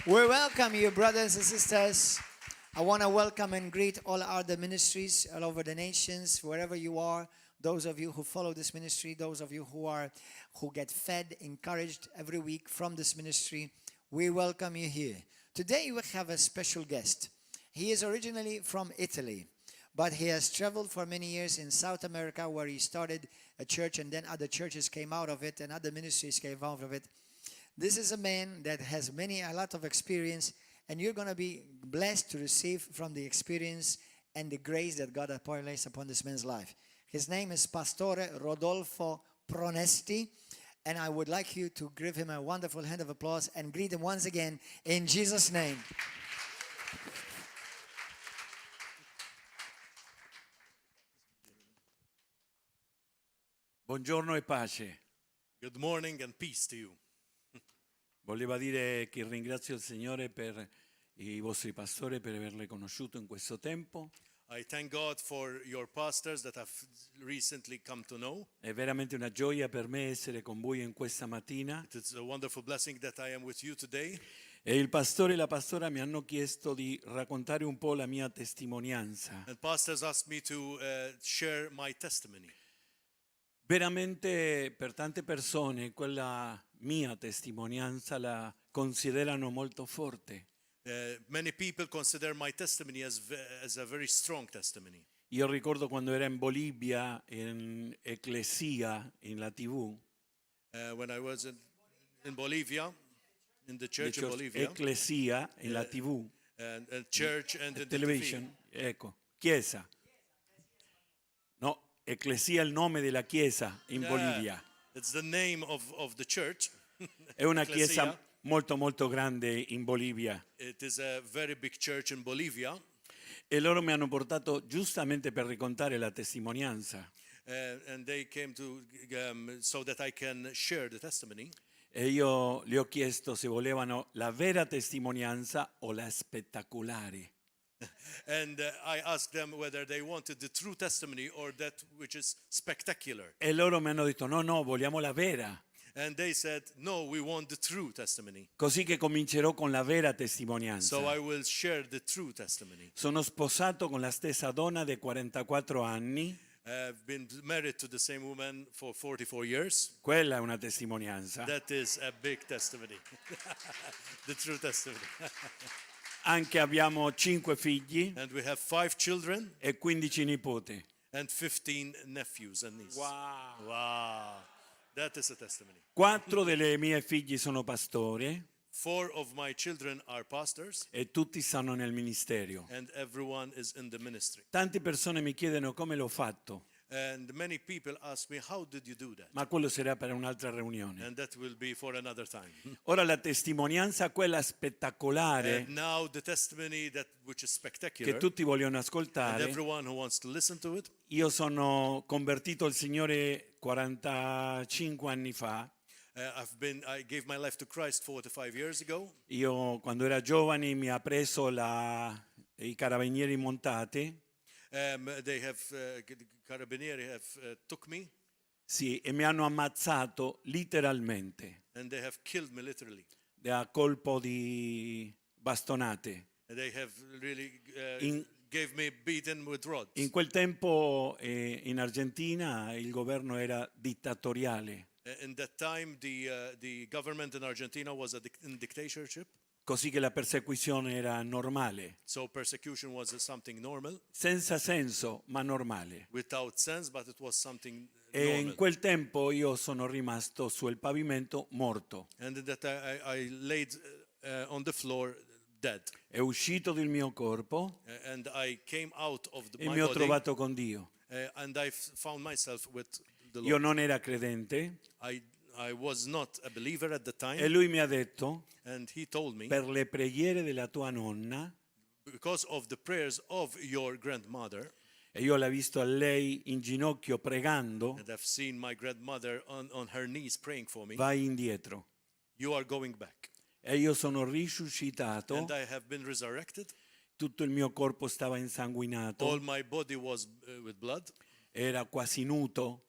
We welcome you, brothers and sisters. I want to welcome and greet all other ministries all over the nations, wherever you are. Those of you who follow this ministry, those of you who are who get fed, encouraged every week from this ministry, we welcome you here. Today we have a special guest. He is originally from Italy, but he has traveled for many years in South America where he started a church and then other churches came out of it and other ministries came out of it. This is a man that has many a lot of experience and you're going to be blessed to receive from the experience and the grace that God has placed upon this man's life. His name is Pastore Rodolfo Pronesti, and I would like you to give him a wonderful hand of applause and greet him once again in Jesus' name. Buongiorno e pace. Good morning and peace to you. Voleva dire che ringrazio il Signore per i vostri pastori per averle conosciuto in questo tempo. I thank God for your pastors that I've recently come to know. È veramente una gioia per me essere con voi in questa mattina. It is a wonderful blessing that I am with you today. E il pastore e la pastora mi hanno chiesto di raccontare un po' la mia testimonianza. And pastors asked me to share my testimony. Veramente per tante persone quella mia testimonianza la considerano molto forte. Many people consider my testimony as a very strong testimony. Io ricordo quando era in Bolivia, in Ecclesia, in la TV, When I was in Bolivia, in the The church in Church Bolivia, Ecclesia, in la TV, and church and in the TV. television, ecco, chiesa. No, Ecclesia è il nome della chiesa in Yeah, Bolivia. It's the name of the church. È una Ecclesia. chiesa molto molto grande in Bolivia. It is a very big church in Bolivia. E loro mi hanno portato giustamente per raccontare la testimonianza. And they came to so that I can share the testimony. E io le ho chiesto se volevano la vera testimonianza o la spettacolare. And I asked them whether they wanted the true testimony or that which is spectacular. E loro mi hanno detto no, no, vogliamo la vera. And they said, no, we want the true testimony. Così che comincerò con la vera testimonianza. So I will share the true testimony. Sono sposato con la stessa donna di 44 anni. I've been married to the same woman for 44 years. Quella è una testimonianza. That is a big testimony. The true testimony. Anche abbiamo 5 figli And we have 5 children e 15 nipoti. and 15 nephews and nieces. Wow. Wow. That is a testimony. Quattro delle mie figli sono pastori 4 of my children are pastors e tutti stanno nel ministero. and everyone is in the ministry. Tante persone mi chiedono come l'ho fatto, And many people ask me, how did you do that? ma quello sarà per un'altra riunione. And that will be for another time. Ora la testimonianza, quella spettacolare And now the testimony that which is che spectacular, tutti vogliono and ascoltare. everyone who wants to listen to it. Io sono convertito al Signore 45 anni fa. I gave my life to Christ 45 years ago. Io quando era giovane mi ha preso i carabinieri montati They have, carabinieri have took me sì, e mi hanno ammazzato literalmente and they have killed me literally. da colpo di bastonate. And they have really gave me beaten with rods. In quel tempo in Argentina il governo era dittatoriale, In that time, the government in Argentina was in dictatorship, così che la persecuzione era normale, so persecution was something normal, senza senso, ma normale. without sense, but it was something E in normal. quel tempo io sono rimasto sul pavimento morto. And in that I laid on the floor dead. È uscito del mio corpo And I came out of e my mi ho body, trovato con Dio. and I found myself with the Io Lord. non era credente I was not a believer at the time, e lui mi ha detto, and he told me, per le preghiere della tua nonna, because of the prayers of your grandmother, e io l'ho visto a lei in ginocchio pregando, and I've seen my grandmother on her knees praying for me, vai indietro. you are going back. E io sono risuscitato, And I have been resurrected. tutto il mio corpo stava insanguinato, All my body was with blood, era quasi nudo,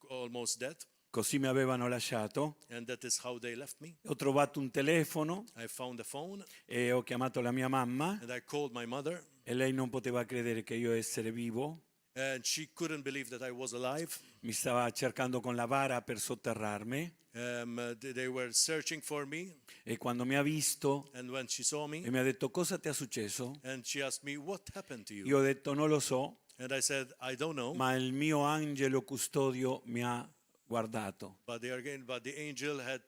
almost dead. Così mi avevano lasciato. And that is how they left me. Ho trovato un telefono I found a phone e ho chiamato la mia mamma and I called my mother, e lei non poteva credere che io essere vivo. And she couldn't believe that I was alive. Mi stava cercando con la bara per sotterrarmi They were searching for me, e quando mi ha visto and when she saw e me, mi ha detto: "Cosa ti è successo?" and she asked me, "What happened to you?" Io ho detto: "Non lo so, And I said, "I don't know." ma il mio angelo custodio mi ha guardato." But the angel had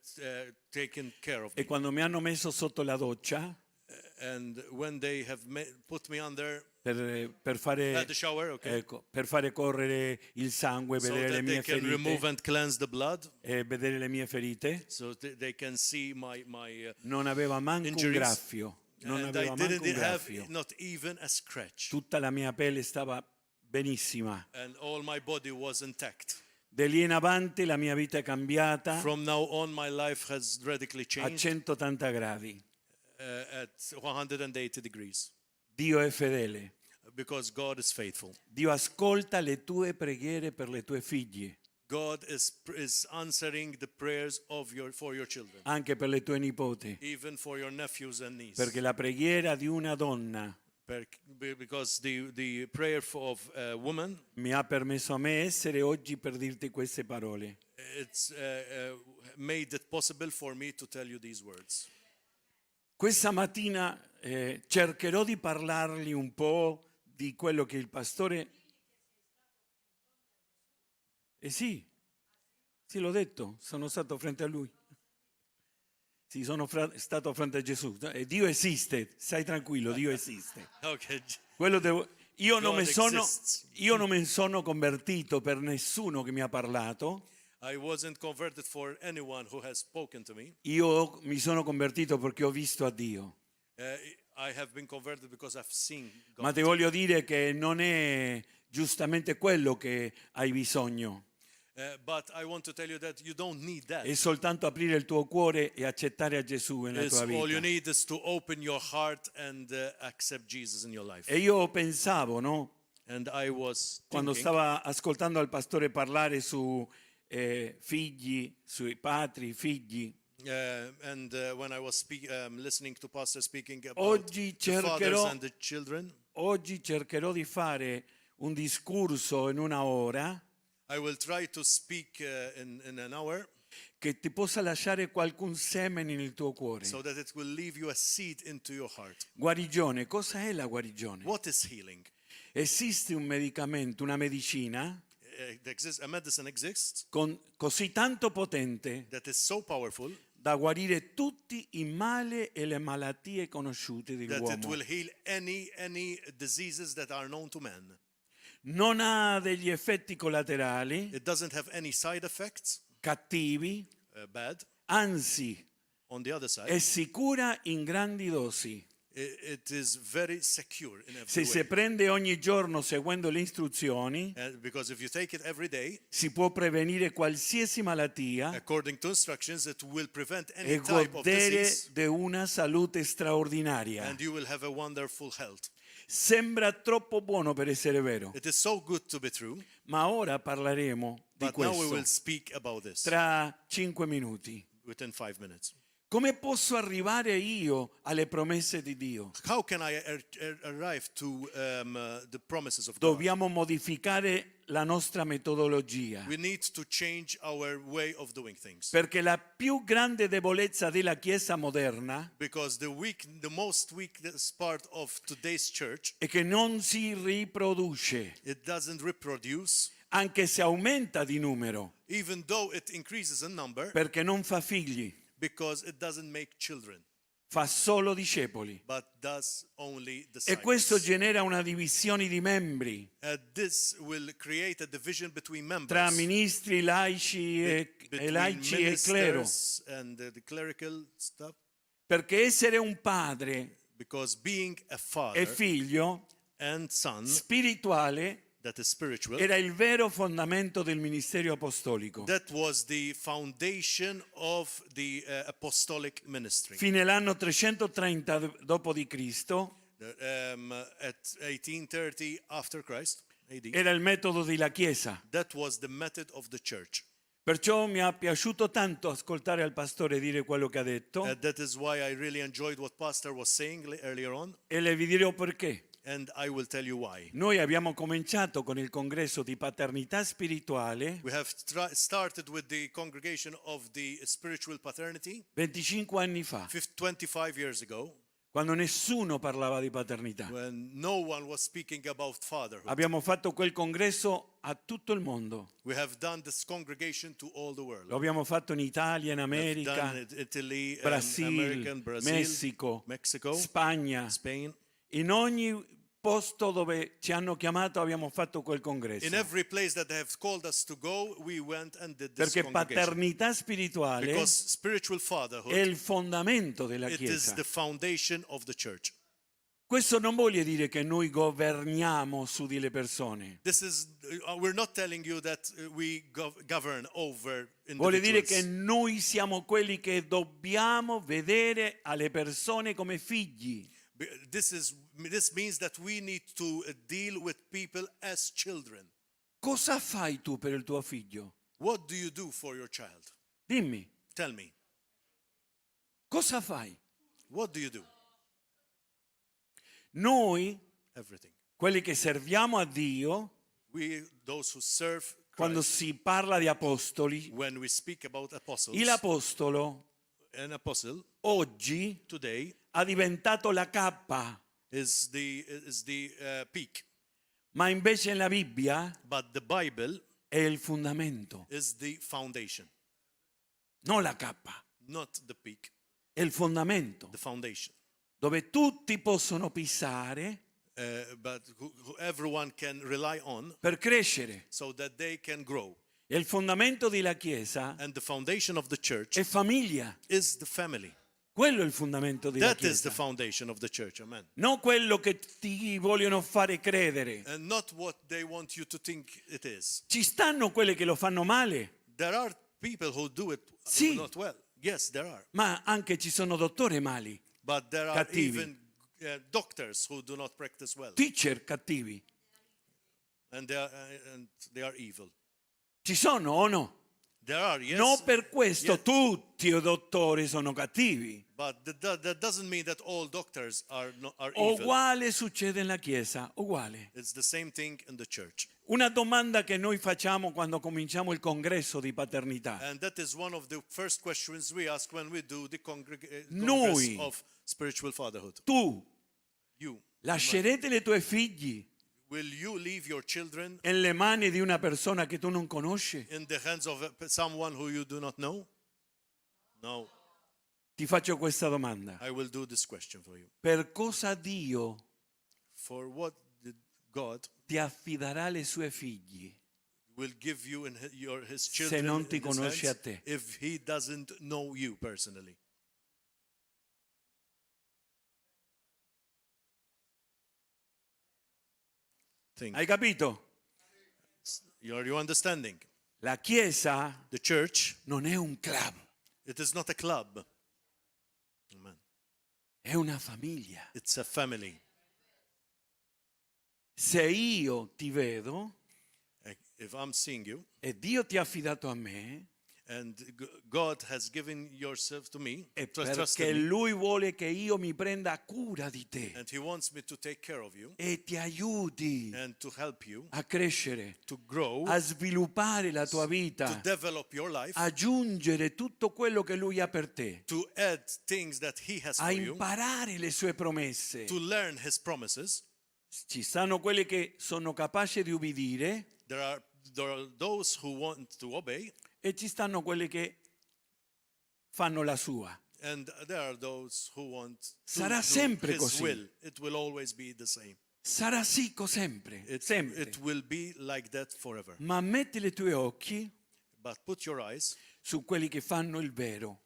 taken care of E me. quando mi hanno messo sotto la doccia And when they have put me under per fare, the shower, okay, ecco, per fare correre il sangue, so vedere le that they mie can remove ferite, and cleanse the blood, e vedere le mie ferite, so they can see my non aveva manco un injuries. graffio. Non And I aveva manco didn't un have graffio. not even a scratch, Tutta la mia pelle stava benissima. And all my body was intact. Da lì in avanti la mia vita è cambiata From now on, my life has radically a changed 180 gradi. At 180 degrees Dio è fedele. Because God is faithful. Dio ascolta le tue preghiere per le tue figlie, God is answering the prayers of your for your children, anche per le tue nipoti, even for your nephews and nieces. Perché la preghiera di una donna Because the prayer of a woman, mi ha permesso a me essere oggi per dirti queste parole. It's made it possible for me to tell you these words. Questa mattina cercherò di parlargli un po' di quello che il pastore. Eh sì, l'ho detto, sono stato frente a lui. Sì, sono stato frente a Gesù. E Dio esiste, stai tranquillo, Dio esiste. Okay. Io non God mi sono, exists. Io non mi sono convertito per nessuno che mi ha parlato. I wasn't converted for anyone who has spoken to me. Io mi sono convertito perché ho visto a Dio. I have been converted because I've seen God. Ma ti voglio dire che non è giustamente quello che hai bisogno. But I want to tell you that you don't need that. È soltanto aprire il tuo cuore e accettare a Gesù nella It's tua all you vita. need is to open your heart and accept Jesus in your life. E io pensavo, no? And I was Quando thinking, stava ascoltando al pastore parlare su figli, sui patri, figli, and when I was listening to pastor speaking about Oggi the fathers and the children, oggi cercherò di fare un discorso in una ora I will try to speak in an hour che ti possa lasciare qualcun seme nel tuo cuore. So that it will leave you a seed into your heart. Guarigione, cosa è la guarigione? What is healing? Esiste un medicamento, una medicina A medicine exists così tanto potente that is so powerful da guarire tutti i mali e le malattie conosciute that it dell'uomo. Will heal any diseases that are known to man. Non ha degli effetti collaterali It doesn't have any side effects, cattivi, bad. Anzi On the other side, è sicura in grandi dosi. it is very secure in every Se si way. prende ogni giorno seguendo le istruzioni, Because if you take it every day, si può prevenire qualsiasi malattia according to instructions, it will prevent any e type of godere disease di una salute straordinaria. And you will have a wonderful health. Sembra troppo buono per essere vero, It is so good to be true, ma ora parleremo di but now we will questo speak about this tra 5 minuti. Within 5 minutes. Come posso arrivare io alle promesse di Dio? How can I arrive to the promises of God? Dobbiamo modificare la nostra metodologia. We need to change our way of doing things. Perché la più grande debolezza della Chiesa moderna Because the most weakest part of today's church, è che non si riproduce, it doesn't reproduce, anche se aumenta di numero, even though it increases in number, perché non fa figli, because it doesn't make children, fa solo discepoli. But does only E questo disciples. genera una divisione di membri This will create a division between tra members, ministri, laici e between laici e clero. Ministers and the clerical stuff, Perché essere un padre because being a e father figlio and son spirituale that is spiritual, era il vero fondamento del ministero apostolico. That was the foundation of the apostolic ministry. Fine l'anno 330 dopo di Cristo At 1830 after Christ, AD, era il metodo della Chiesa. That was the method of the church. Perciò mi è piaciuto tanto ascoltare al pastore dire quello che ha detto And that is why I really enjoyed what Pastor was saying earlier on, e le vi dirò perché. And I will tell you why. Noi abbiamo cominciato con il congresso di paternità spirituale We have started with the congregation of the spiritual paternity 25 anni fa, 25 years ago, quando nessuno parlava di paternità. When no one was speaking about fatherhood. Abbiamo fatto quel congresso a tutto il mondo. We have done this congregation to all the world. Lo abbiamo fatto in Italia, in We have America, done it Italy, and Brasil, American, Brazil, Messico, Mexico, Spagna. Spain. In ogni posto dove ci hanno chiamato abbiamo fatto quel congresso. In every place that they have called us to go, we went and did this Perché congregation. paternità spirituale Because spiritual fatherhood, è il fondamento della it is Chiesa. the foundation of the church. Questo non vuole dire che noi governiamo su delle persone. We're not telling you that we govern over Vuole dire che individuals. noi siamo quelli che dobbiamo vedere alle persone come figli. This means that we need to deal with people as children. Cosa fai tu per il tuo figlio? What do you do for your child? Dimmi, Tell me. cosa fai? What do you do? Noi, Everything. quelli che serviamo a Dio, We, those who serve quando Christ, si parla di apostoli, when we speak about apostles, l'apostolo an apostle oggi today ha diventato la cappa, is the peak, ma invece nella Bibbia but the Bible è il fondamento, is the foundation, non la cappa, not the peak, è il fondamento the foundation. dove tutti possono pisare But who everyone can rely on per crescere. so that they can grow. E il fondamento della Chiesa And the foundation of the church è famiglia. is the family. Quello è il fondamento della That is the Chiesa. foundation of the church, amen. Non quello che ti vogliono fare credere. And not what they want you to think it is. Ci stanno quelli che lo fanno male, There are people who do it Sì. not well. Yes, there are. Ma anche ci sono dottori mali, But there are Cattivi. even doctors who do not practice well. Teacher cattivi. And they are evil. Ci sono o no? There are, yes. Non per questo Yes. tutti i dottori sono cattivi. But that doesn't mean that all doctors are, not, are evil. Uguale succede nella Chiesa, uguale. It's the same thing in the church. Una domanda che noi facciamo quando cominciamo il congresso di paternità. And that is one of the first questions we ask when we do the Noi. Congress of Spiritual Fatherhood. Tu You, lascerete le tue figli will you leave your children nelle mani di una persona che tu non conosci? in the hands of someone who you do not know? No, Ti faccio questa domanda. I will do this question for you. Per cosa Dio For what did God ti affiderà le sue figli will give you in his se children non ti in his conosce a hands te? if he doesn't know you personally? Think. Hai capito? Are you understanding? La Chiesa The church, non è un club, it is not a club. Amen. È una famiglia. It's a family. Se io ti vedo If I'm seeing you e Dio ti ha affidato a me, and God has given yourself to me, è trusted perché me, Lui vuole che io mi prenda cura di te and He wants me to take care of you e ti aiuti and to help you a crescere, to grow, a sviluppare la tua to vita, develop your life, aggiungere tutto quello che Lui ha per te, to add things that He has a for you, imparare le sue promesse. to learn His promises. Ci stanno quelli che sono capaci di ubbidire There are those who want to obey, e ci stanno quelli che fanno la sua. And there are those who want to Sarà do sempre His così. will. It will always be the same. Sarà sì sempre, sempre. It will be like that forever. Ma metti i tuoi occhi But put your eyes su quelli che fanno il vero,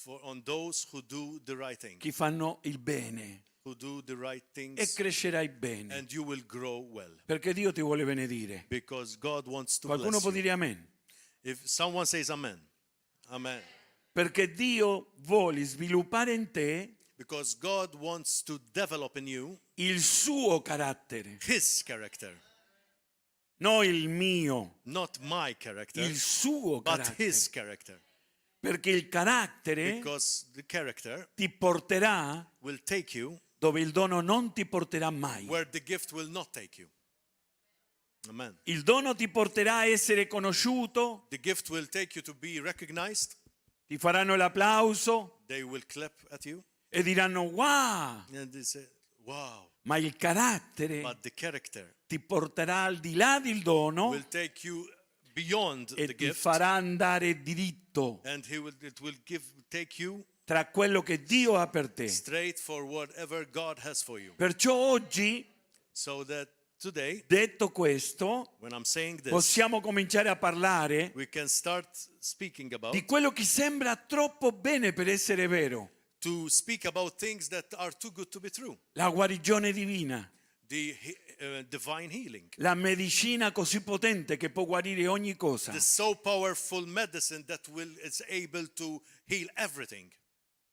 on those who do the right thing, chi fanno il bene who do the right e things, crescerai bene, and you will grow well. perché Dio ti vuole benedire. Because God wants to Qualcuno bless può you. dire amen. If someone says amen, amen. Perché Dio vuole sviluppare in te Because God wants to develop in you il suo carattere, His character, No il mio, Not my character, il suo but carattere. his character. Perché il carattere Because the character ti porterà will take you dove il dono non ti porterà mai. where the gift will not take you. Amen. Il dono ti porterà a essere conosciuto, The gift will take you to be recognized. ti faranno l'applauso They will clap at you e diranno wow, and they say, wow. ma il carattere But the character ti porterà al di là del dono will take you beyond e the ti gift farà andare diritto and he will, it will give, take you tra quello che Dio ha per te. straight for whatever God has for you. Perciò oggi, So that today, detto questo, when I'm saying this, possiamo cominciare a parlare we can start speaking about di quello che sembra troppo bene per essere vero, to speak about things that are too good to be true. la guarigione divina, The divine healing, la medicina così potente che può guarire ogni cosa. the so powerful medicine that will is able to heal everything.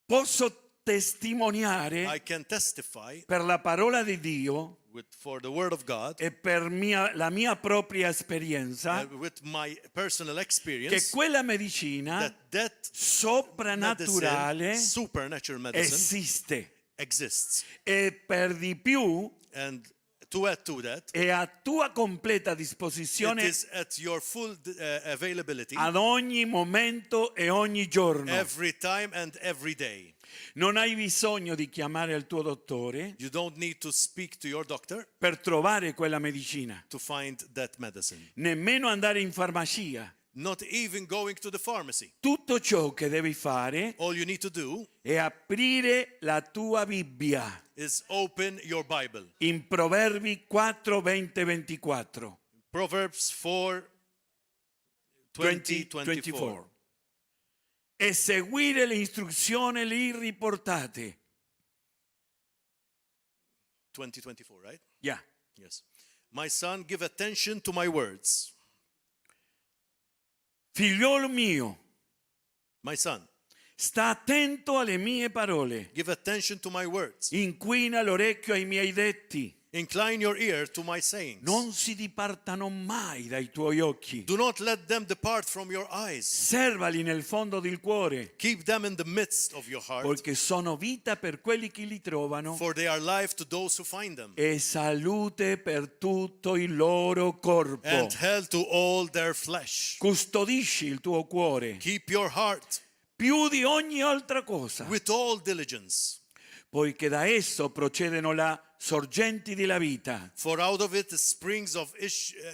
Posso testimoniare I can testify per la parola di Dio with for the word of God, e per la mia propria esperienza with my personal che experience, quella medicina that that soprannaturale medicine, supernatural medicine, esiste exists. e per di più And to add to that, è a tua completa it disposizione is at your full availability ad ogni momento e ogni giorno. every time and every day. Non hai bisogno di chiamare il tuo dottore You don't need to speak to your doctor per trovare quella medicina, to find that medicine. nemmeno andare in farmacia. Not even going to the pharmacy. Tutto ciò che devi fare All you need to do è aprire la tua Bibbia is open your Bible. in Proverbi 4, 20, 24. Proverbs 4 20, 24. 24. E seguire le istruzioni lì riportate. 20, 24, right? Yeah. Yes. My son, give attention to my words. Figliolo mio, My son, sta attento alle mie parole. give attention to my words. Inquina l'orecchio ai miei detti. Incline your ear to my sayings. Non si dipartano mai dai tuoi occhi. Do not let them depart from your eyes. Servali nel fondo del cuore, Keep them in the midst of your heart, poiché sono vita per quelli che li trovano for they are life to those who find them, e salute per tutto il loro corpo. and health to all their flesh. Custodisci il tuo cuore Keep your heart più di ogni altra cosa, with all diligence, poiché da esso procedono le sorgenti della vita. for out of it springs of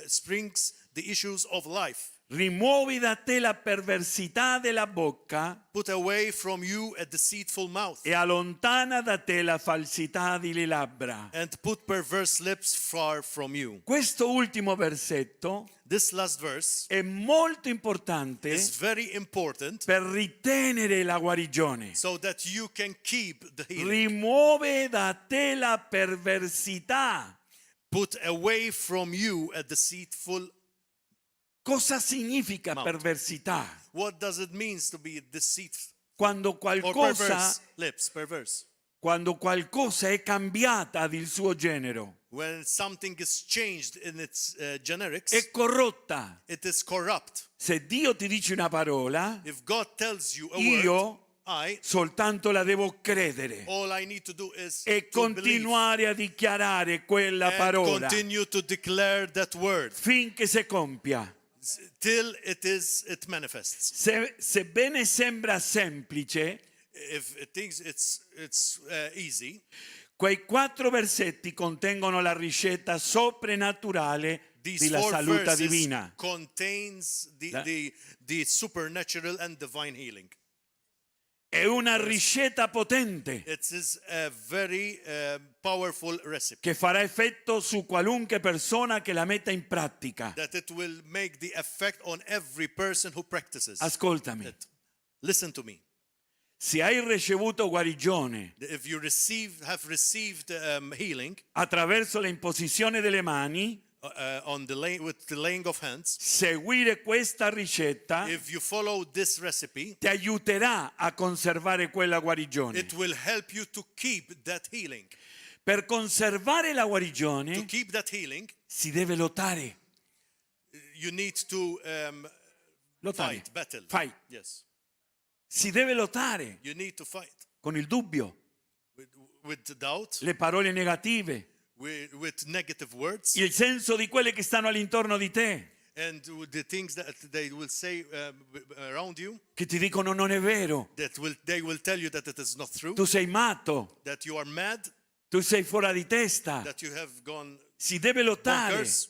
springs the issues of life. Rimuovi da te la perversità della bocca Put away from you a deceitful mouth, e allontana da te la falsità delle labbra. and put perverse lips far from you. Questo ultimo versetto This last verse è molto importante is very important per ritenere la guarigione. so that you can keep the healing. Rimuove da te la perversità. Put away from you a deceitful. Cosa significa Mouth. perversità? What does it mean to be deceitful Quando or qualcosa, perverse lips? Perverse. quando qualcosa è cambiata del suo genere, When something is changed in its generics, è corrotta. it is corrupt. Se Dio ti dice una parola, If God tells you a word, io I soltanto la devo credere all I need to do is e to believe continuare a dichiarare quella and parola continue to declare that word finché si compia. till it manifests. Sebbene sembra semplice, If it thinks it's easy, quei quattro versetti contengono la ricetta soprannaturale these della four salute verses divina. contains the supernatural and divine healing. È una ricetta potente It is a very powerful recipe che farà effetto su qualunque persona che la metta in pratica. that it will make the effect on every person who practices Ascoltami, it. Listen to me. se hai ricevuto guarigione If you have received healing attraverso l'imposizione delle mani, with the laying of hands, seguire questa ricetta if you follow this recipe, ti aiuterà a conservare quella guarigione. it will help you to keep that healing. Per conservare la To guarigione keep that healing, si deve lottare. You need to Lottare. fight, battle. Fight. Yes. Si deve lottare You need to fight con il dubbio, with doubt, le parole negative, with negative words, il senso di quelle che stanno all'intorno di te, and with the things that they will say around you, che ti dicono non è vero, that will they will tell you that it is not true, tu sei matto, that you are mad, tu sei fuori di testa. that you have gone Si deve lottare, bonkers,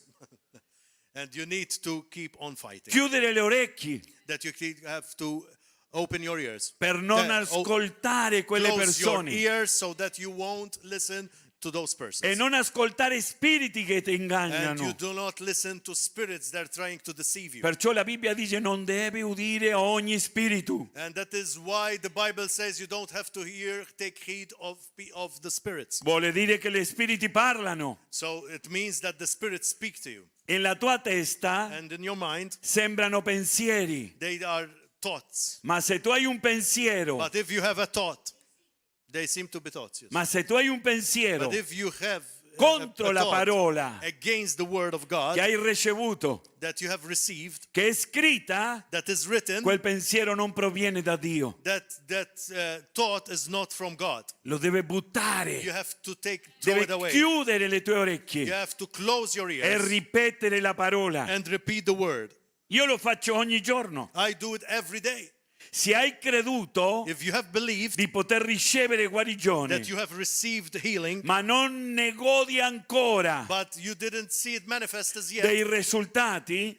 and you need to keep on fighting. chiudere le orecchie That you have to open your ears per non ascoltare quelle close your persone ears so that you won't listen to those persons. e non ascoltare spiriti che ti And you ingannano. do not listen to spirits that are trying to deceive you. Perciò la Bibbia dice non deve udire ogni spirito. And that is why the Bible says you don't have to hear, take heed of the spirits. Vuole dire che gli spiriti parlano. So it means that the spirits speak to you. E la tua testa And in your mind, sembrano pensieri. they are thoughts. Ma se tu hai un pensiero, But if you have a thought, they seem to be thoughts. Yes. ma se tu hai un pensiero But if you have contro a la thought parola against the word of God che hai ricevuto, that you have received, che è scritta, that is written, quel pensiero non proviene da Dio. that thought is not from God. Lo deve buttare. You have to take throw Deve it away. chiudere le tue You orecchie have to close your e ears ripetere la parola. and repeat the word. Io lo faccio ogni giorno. I do it every day. Se hai creduto If you have believed di poter ricevere guarigione, that you have received healing, ma non ne godi ancora but you didn't see it manifest as yet dei risultati,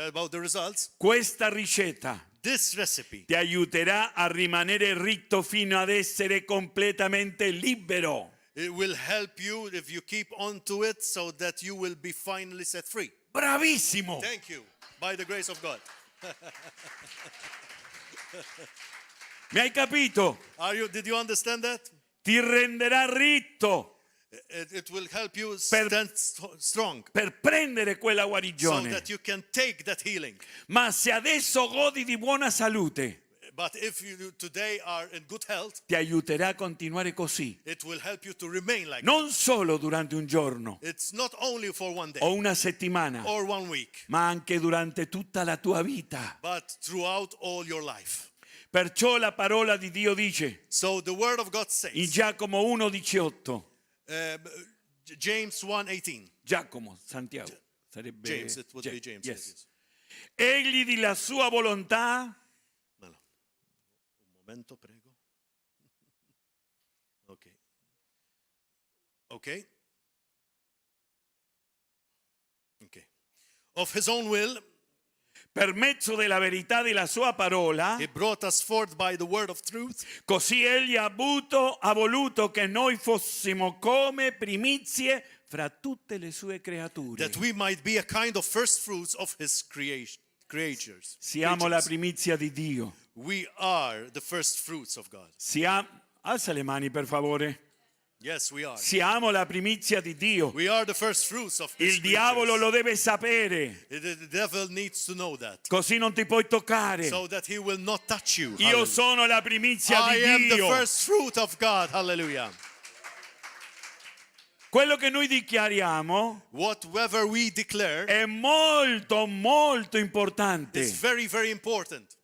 about the results, questa ricetta this recipe ti aiuterà a rimanere ritto fino ad essere completamente libero. it will help you if you keep on to it so that you will be finally set free. Bravissimo! Thank you. By the grace of God. Mi hai capito? Did you understand that? Ti renderà ritto It will help you stand strong per prendere quella so guarigione. that you can take that healing. Ma se adesso godi di buona salute, But if you today are in good health, ti aiuterà a continuare così. it will help you to remain like that. Non solo durante un giorno It's not only for one day o una settimana, or one week, ma anche durante tutta la tua vita. but throughout all your life. Perciò la parola di Dio dice So the word of God in says, Giacomo 1,18, James 1:18. Giacomo, Santiago, sarebbe James, it would be James. yes. Yes. Egli di la sua volontà Mela. Un momento, prego. Okay. Okay. Okay. Of his own will, per mezzo della verità della sua parola, he brought us forth by the word of truth, così egli ha voluto che noi fossimo come primizie fra tutte le sue creature. that we might be a kind of first fruits of his creation, creatures. Siamo la creatures. primizia di Dio. We are the first fruits of God. Alza le mani per favore. Yes, we are. Siamo la primizia di Dio. We are the first fruits of his Il diavolo creatures. lo deve sapere, The devil needs to know that, così non ti puoi toccare. so that he will not touch you. Io Hallelujah. sono la primizia I di am the Dio. first fruit of God. Hallelujah. Quello che noi dichiariamo Whatever we declare è molto molto importante. is very, very important,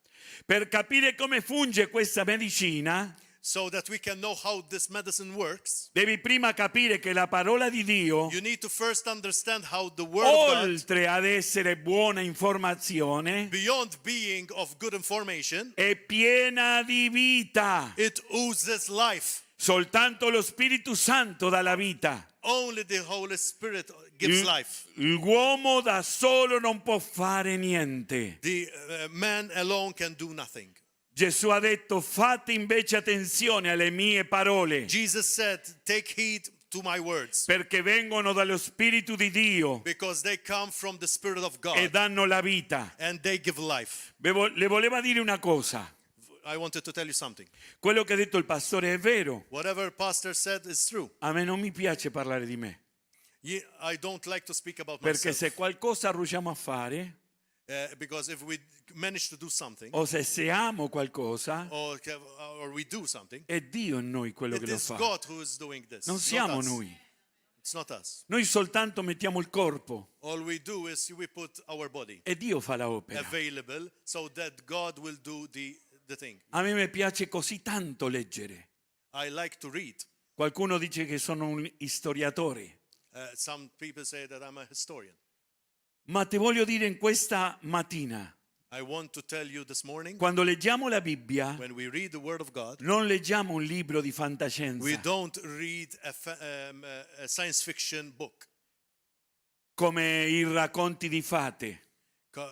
Per capire come funge questa medicina, so that we can know how this medicine works. devi prima capire che la parola di Dio, You need to first understand how the word of God, oltre ad essere buona informazione, beyond being of good information, è piena di vita. it oozes life. Soltanto lo Spirito Santo dà la vita. Only the Holy Spirit gives life. L'uomo da solo non può fare niente. The man alone can do nothing. Gesù ha detto: fate invece attenzione alle mie parole, Jesus said, "Take heed to my words, perché vengono dallo Spirito di Dio because they come from the Spirit of e God danno la vita. and they give life." Le voleva dire una cosa. I wanted to tell you something. Quello che ha detto il pastore è vero. Whatever pastor said is true. A me non mi piace parlare di me, I don't like to speak about perché myself. se qualcosa riusciamo a fare Because if we manage to do something o se siamo qualcosa, or we do something, è Dio in noi quello it che lo is fa. God who is doing this. Non not siamo us. noi. It's not us. Noi soltanto mettiamo il corpo All we do is we put our body e Dio fa l'opera. available so that God will do the, the thing. A me mi piace così tanto leggere. I like to read. Qualcuno dice che sono un istoriatore, Some people say that I'm a historian. ma ti voglio dire in questa mattina, I want to tell you this morning quando leggiamo la Bibbia, when we read the Word of God, non leggiamo un libro di we fantascienza don't read a, fa- a science fiction book come i racconti di fate,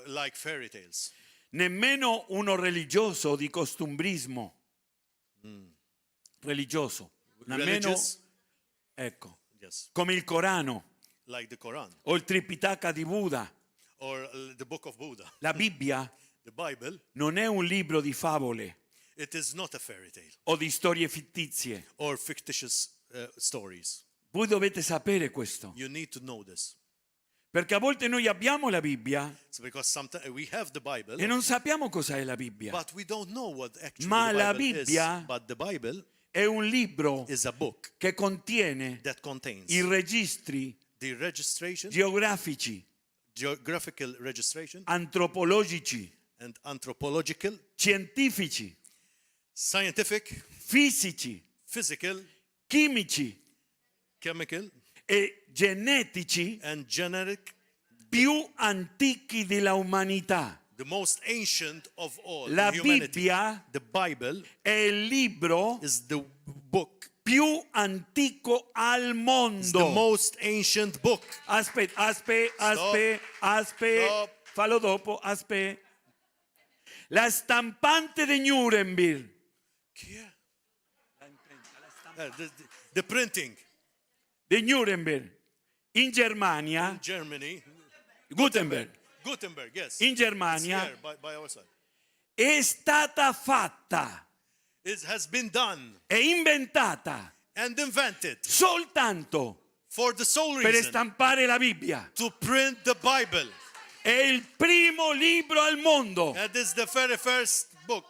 like fairy tales, nemmeno uno religioso o di costumbrismo religioso, nemmeno, religious, ecco, yes, come il Corano like the Quran o il Tripitaka di Buddha. or the Book of Buddha. La Bibbia The Bible, non è un libro di favole it is not a fairy tale o di storie fittizie. or fictitious stories. Voi dovete sapere questo, You need to know this. perché a volte noi abbiamo la Bibbia It's because sometimes we have the Bible, e non sappiamo cos'è la Bibbia. but we don't know what actually Ma the la Bible Bibbia- is. But the Bible È un libro is a book che contiene that contains i registri the registration, geografici, geographical registration, antropologici, and anthropological, scientifici, scientific, fisici, physical, chimici chemical, e genetici and genetic, più antichi della umanità. the most ancient of all La in humanity. Bibbia The Bible è il libro is the book, più antico al is the mondo. most ancient book. Aspetta, aspetta, aspetta, aspetta, Stop. fallo dopo, aspetta. La stampante di Nuremberg Yeah. The printing di Nuremberg in Germania, in Germany, Gutenberg, Gutenberg, yes. in It's Germania here by our side. è stata fatta It has been done e inventata and invented soltanto for the sole per reason stampare la Bibbia. to print the Bible. È il primo libro al mondo. And this is the very first book.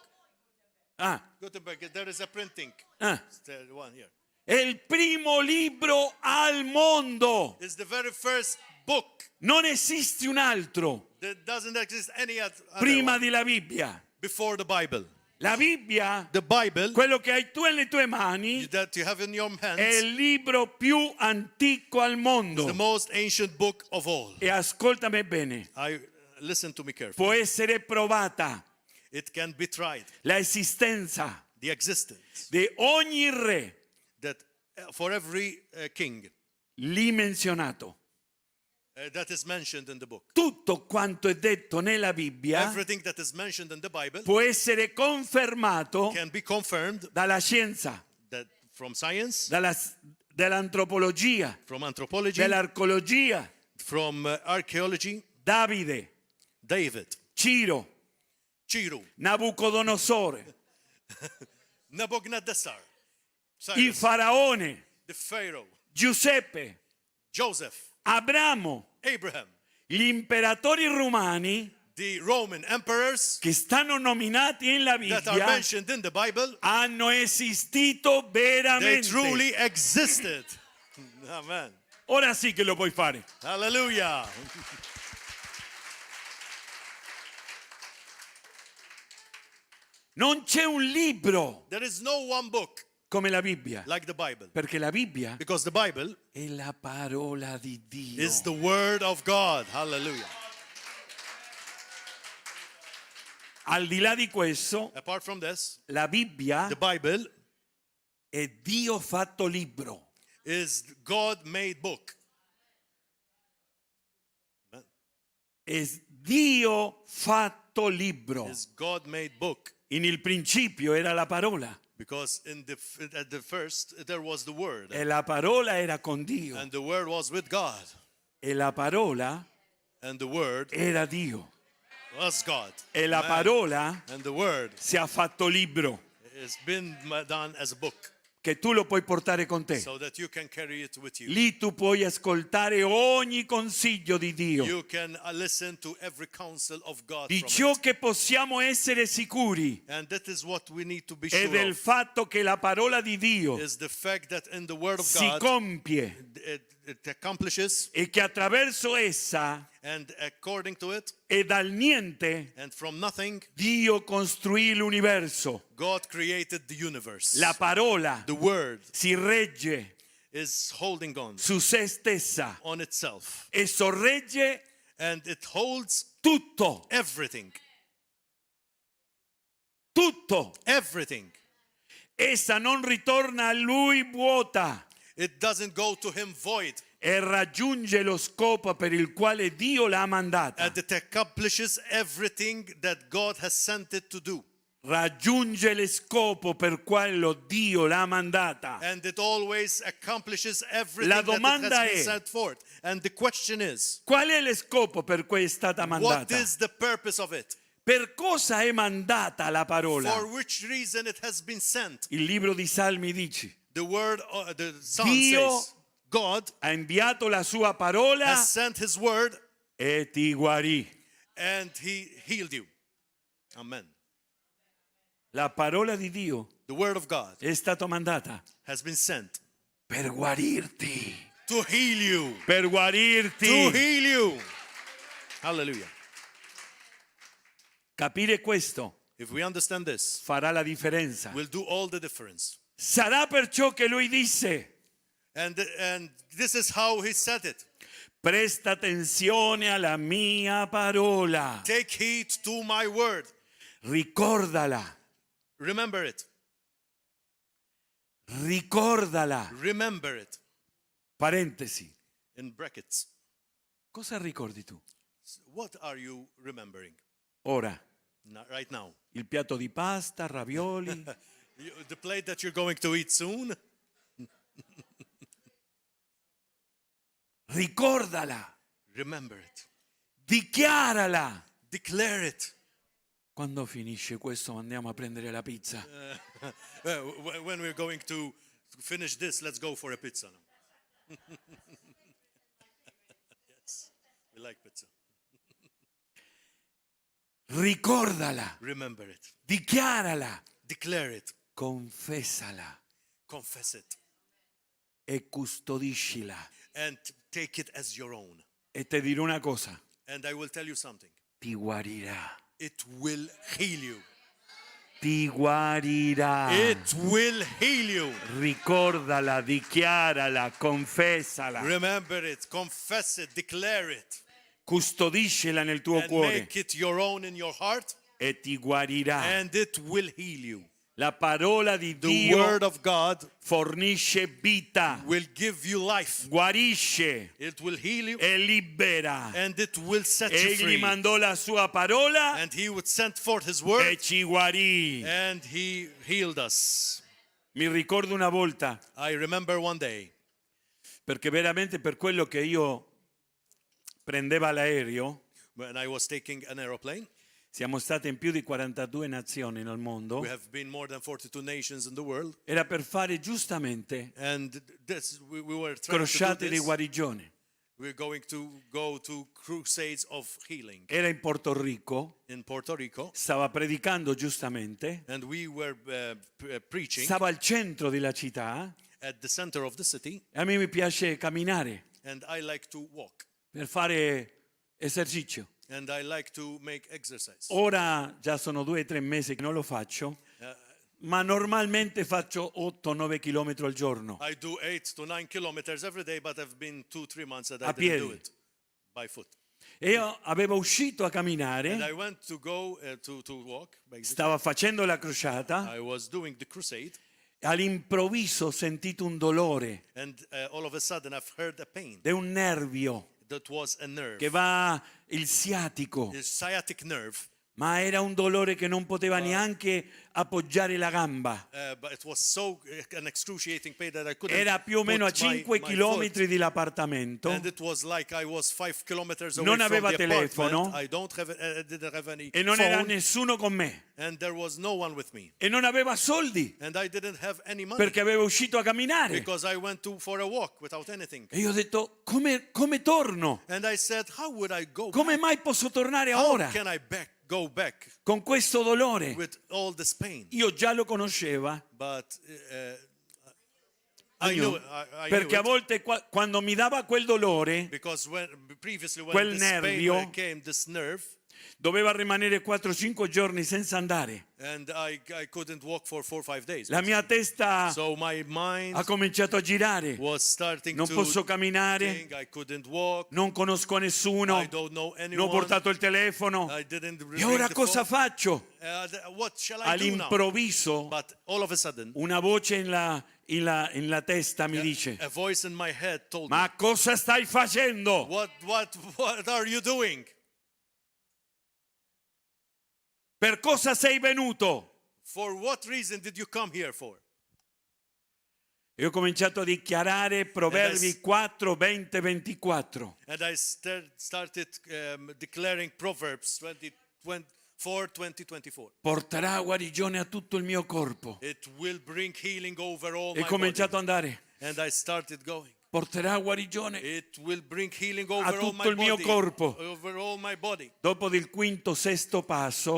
Ah, Gutenberg, there is a printing. ah. It's the one here. È il primo libro al mondo. It's the very first book. Non esiste un altro There doesn't exist any other prima one della Bibbia. before the Bible. La Bibbia, The Bible quello che hai tu nelle tue mani, that you have in your è hands il libro più antico al is the mondo. most ancient book of all. E ascoltami bene, I listen to me carefully. può essere provata It can be tried. la esistenza The existence di ogni re that for every king lì menzionato. that is mentioned in the book. Tutto quanto è detto nella Bibbia Everything that is mentioned in the Bible può essere confermato can be confirmed dalla scienza, that from science, dall'antropologia, from anthropology, dell'archeologia. from archaeology, Davide, David, Ciro, Ciro, Nabucodonosor, Nebuchadnezzar, il Cyrus, faraone, the Pharaoh, Giuseppe, Joseph, Abramo, Abraham, gli imperatori romani the Roman emperors che stanno nominati nella that are Bibbia mentioned in the Bible, hanno esistito they veramente. truly existed. Amen. Ora sì che lo puoi fare. Hallelujah. Non c'è un libro There is no one book come la Bibbia, like the Bible perché la Bibbia because the Bible è la parola di Dio. is the Word of God. Hallelujah. Al di là di questo, Apart from this, la Bibbia the Bible è Dio fatto libro. is God made book. È Dio fatto libro. Is God made book In il principio era la parola because in the at the first there was the Word e la parola era con Dio and the Word was with God e la parola and the Word era Dio was God. e la Amen. parola And the Word si è fatto libro. has been done as a book. Che tu lo puoi portare con te. So that you can carry it with you. Lì tu puoi ascoltare ogni consiglio di Dio. You can listen to every counsel of God Di from ciò it. che possiamo essere sicuri And that is what we need to be è sure del of, fatto che la parola di Dio is the fact that in the Word of si God compie it accomplishes, e che attraverso essa and according to it e dal niente and from nothing, Dio costruì l'universo. God created the universe. La parola The Word si regge is holding on su se stessa on itself, e sorregge and it holds tutto, everything. tutto. Everything. Essa non ritorna a lui vuota It doesn't go to him void, e raggiunge lo scopo per il quale Dio l'ha mandata. and it accomplishes everything that God has sent it to do. Raggiunge lo scopo per quello Dio l'ha mandata. And it always accomplishes everything La that it domanda has been è- sent forth. And the question is, Qual è lo scopo per cui è stata what mandata? is the purpose of it? Per cosa è mandata la parola? For which reason it has been sent? Il libro di Salmi dice: The word, the Psalm Dio says, God ha inviato la sua parola has sent his word e ti guarì. and he healed you. Amen. La parola di Dio The word of God è stata mandata has been sent per guarirti. to heal you. Per To guarirti. heal you. Hallelujah. Capire questo If we understand this, farà la differenza. we'll do all the difference. Sarà perciò che lui disse: And this is how he said it. Presta attenzione alla mia parola. Take heed to my word. Ricordala, Remember it. ricordala. Remember it. Parentesi. In brackets. Cosa ricordi tu? What are you remembering Ora, right now? il piatto di pasta, ravioli, The plate that you're going to eat soon? ricordala, Remember it. dichiarala. Declare it. Quando finisce questo andiamo a prendere la pizza. When we're going to finish this, let's go for a pizza now. Yes, we like pizza. Ricordala, Remember it. dichiarala, Declare it. confessala Confess it. e custodiscila. And take it as your own. E te dirò una cosa, And I will tell you something. ti guarirà, It will heal you. ti guarirà. It will heal you. Ricordala, dichiarala, confessala, Remember it, confess it, declare it, custodiscila nel tuo and cuore make it your own in your heart, e ti guarirà. and it will heal you. La parola di The Dio word of God fornisce vita, will give you life. guarisce It will heal you, e libera. and it will set you Egli free. mandò la sua parola And he would send forth his e word, ci guarì. and he healed us. Mi ricordo una volta, I remember one day, perché veramente per quello che io prendeva l'aereo, when I was taking an aeroplane. siamo state in più di 42 nazioni nel mondo, We have been more than 42 nations in the world, era per fare giustamente and this we were trying to do crociate di this. guarigione. We're going to go to crusades of healing Era in Porto Rico, in Puerto Rico, stava predicando giustamente, and we were preaching stava al centro della città at the center of the city, e a me mi piace camminare and I like to walk, per fare esercizio. and I like to make exercise. Ora già sono 2 o 3 mesi che non lo faccio, ma normalmente faccio 8-9 km al giorno. I do 8 to 9 kilometers every day, but I've been 2, 3 months that I A didn't do piedi. it by foot. E io avevo uscito a And camminare, I went to go to walk. Basically. stavo facendo la crociata I was doing the crusade, e all'improvviso ho sentito un dolore and all of a sudden I've heard a pain di un nervio that was a nerve, che va il sciatico. the sciatic nerve. Ma era un dolore che non poteva neanche appoggiare la gamba. But it was so an excruciating pain that I couldn't Era più o meno a put my- 5 my foot. chilometri dall'appartamento. And it was like I was 5 kilometers away Non from aveva the telefono. apartment. I don't have, I didn't have any E non era phone, nessuno con me. and there was no one with me. E non aveva soldi And I didn't have any money perché aveva uscito a camminare. because I went to for a walk without anything. E io ho detto, come, come torno? And I said, how would I go Come back? mai posso tornare How ora can I back, go back con questo dolore? with all this pain? Io già lo conosceva. But I knew, I knew Perché a it volte quando mi dava quel dolore because when, previously when quel this pain nervio- came, this nerve, doveva rimanere 4-5 giorni senza andare. and I couldn't walk for 4 or 5 days. La mia testa So my mind ha cominciato a girare. was starting Non to posso camminare, think I couldn't walk. non conosco nessuno, I don't know non ho anyone. portato il telefono. I didn't E bring ora the cosa phone. faccio? What shall I do now? All'improvviso But all of a sudden, una voce in la testa mi dice, a voice in my head told me, ma cosa stai facendo? What are you doing? Per cosa sei venuto? For what reason did you come here for? E ho cominciato a dichiarare Proverbi 4, 20, 24. And I started declaring Proverbs 20, 24, 20, 24. Porterà guarigione a tutto il mio corpo. It will bring healing over all E my ho cominciato body. ad andare. And I started going. Porterà guarigione. It will bring healing over all tutto my il mio body. corpo. Over all my body. Dopo del quinto, sesto passo,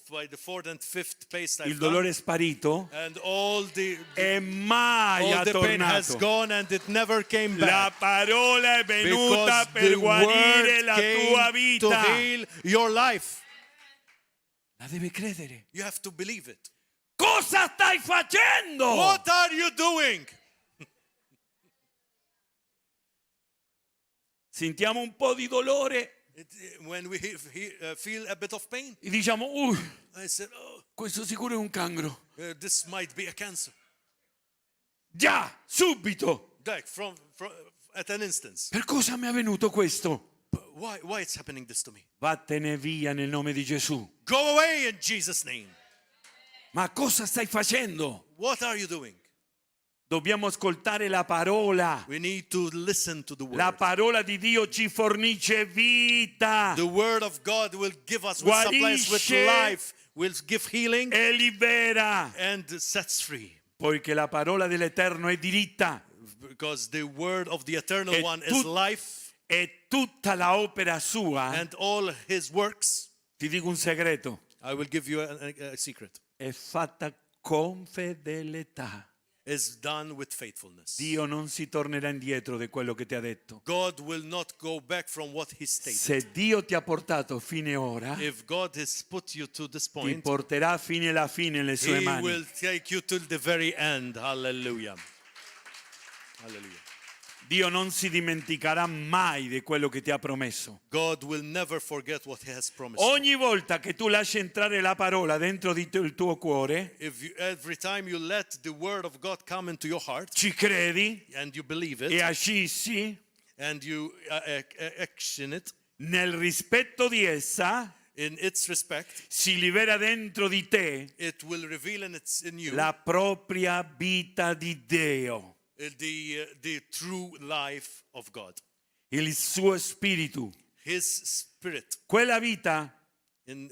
By the fourth and fifth pace I've il dolore è sparito done, and all the e mai all ha the pain has tornato. gone and it never came La back. parola è venuta Because per the guarire word la tua came to vita. heal your life. La deve credere. You have to believe it. Cosa stai facendo? What are you doing? Sentiamo un po' di dolore When we feel a bit of pain, e diciamo, I said, oh, questo sicuro è un cancro. this might be a cancer. Già, subito. Like at an instance. Per cosa mi è venuto questo? But why it's happening this to me? Vattene via nel nome di Gesù. Go away in Jesus' name. Ma cosa stai facendo? What are you doing? Dobbiamo ascoltare la parola. We need to listen to the word. La parola di Dio ci fornisce vita The word of God will give us, will supply us with Guarisce. life, will give healing e libera, and sets free. poiché la parola dell'Eterno è diritta Because the word of the eternal E one is life e tutta la opera sua, and all his works. ti dico un segreto, I will give you a secret. è fatta con fedeltà. Is done with faithfulness. Dio non si tornerà indietro di quello che ti ha detto. God will not go back from what he stated. Se Dio ti ha portato fino ora, If God has put you to this ti point, porterà fino alla fine nelle sue he mani. will take you till the very end. Hallelujah. Hallelujah. Dio non si dimenticherà mai di quello che ti ha promesso. God will never forget what he has promised. Ogni volta che tu lasci entrare la parola dentro di il tuo cuore, If you, every time you let the word of God come into your heart ci credi and you believe e it agisci and you action it nel rispetto di essa, in its respect, si libera dentro di te it will reveal in you la propria vita di Dio, the true life of God, il suo spirito. His spirit. Quella vita In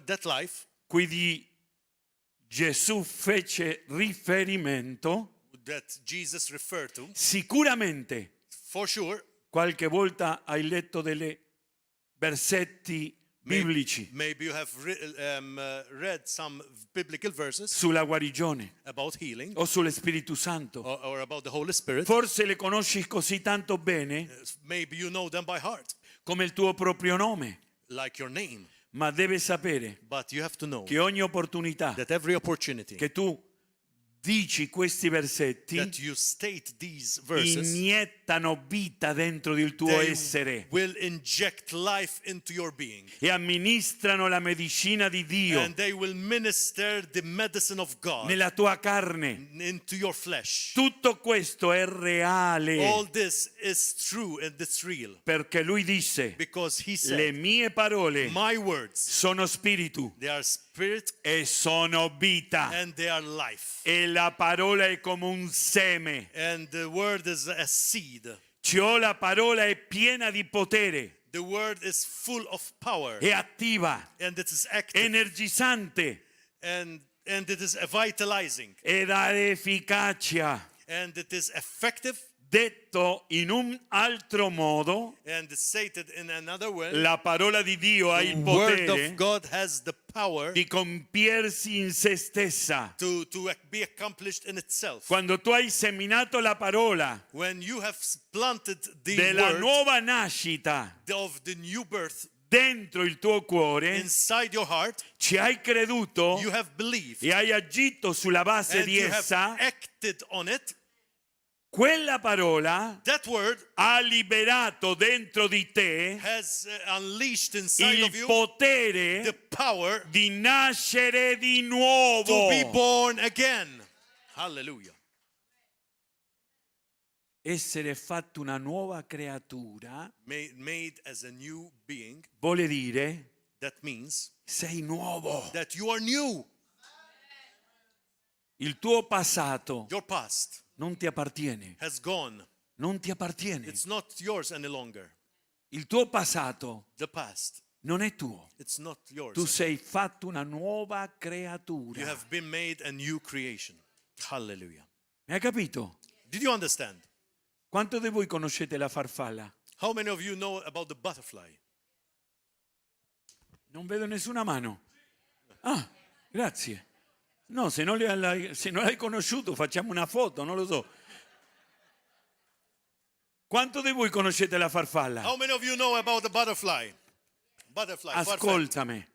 that life cui di Gesù fece riferimento, that Jesus referred to, sicuramente for sure, qualche volta hai letto delle versetti biblici maybe you have read some biblical verses sulla guarigione about healing o sullo Spirito Santo. or about the Holy Spirit. Forse le conosci così tanto bene Maybe you know them by heart, come il tuo proprio nome, like your name. ma devi sapere But you have to know che ogni opportunità that every opportunity che tu Dici questi versetti that you state these verses, iniettano vita dentro del tuo they essere will inject life into your being. e amministrano la medicina di Dio And they will minister the medicine of God nella tua carne. into your flesh. Tutto questo è reale All this is true and it's real perché lui disse because he le said, mie parole My words, sono spirito they are spirit e sono vita and they are life. e la parola è come un seme. And the word is a seed. Ciò la parola è piena di potere, The word is full of power è attiva, and it is active energizzante and it is vitalizing ed ha efficacia. and it is effective Detto in un altro modo, and it's stated in another way. la parola di Dio ha The il word potere of God has the power di compiersi in se stessa. to be accomplished in itself. Quando tu hai seminato la parola When you have planted the della word nuova nascita of the new birth dentro il tuo cuore, inside your heart, ci hai creduto you have believed e hai agito sulla base and di you have essa, acted on it. quella parola That word ha liberato dentro di te has unleashed inside of il you potere the power di nascere di to nuovo. be born again. Hallelujah. Essere fatto una nuova creatura Made as a new being, vuole dire that means sei nuovo. that you are new. Il tuo passato Your past non ti appartiene, has gone. non ti appartiene. It's not yours any longer. Il tuo passato The past, non è tuo. it's not yours. Tu sei fatto una nuova You creatura. have been made a new creation. Hallelujah. Mi hai capito? Did you understand? Quanto di voi conoscete la farfalla? How many of you know about the butterfly? Non vedo nessuna mano. Ah, grazie. No, se non, se non l'hai conosciuto facciamo una foto, non lo so. Quanto di voi conoscete la farfalla? How many of you know about the butterfly? Butterfly. farfalla. Ascoltami,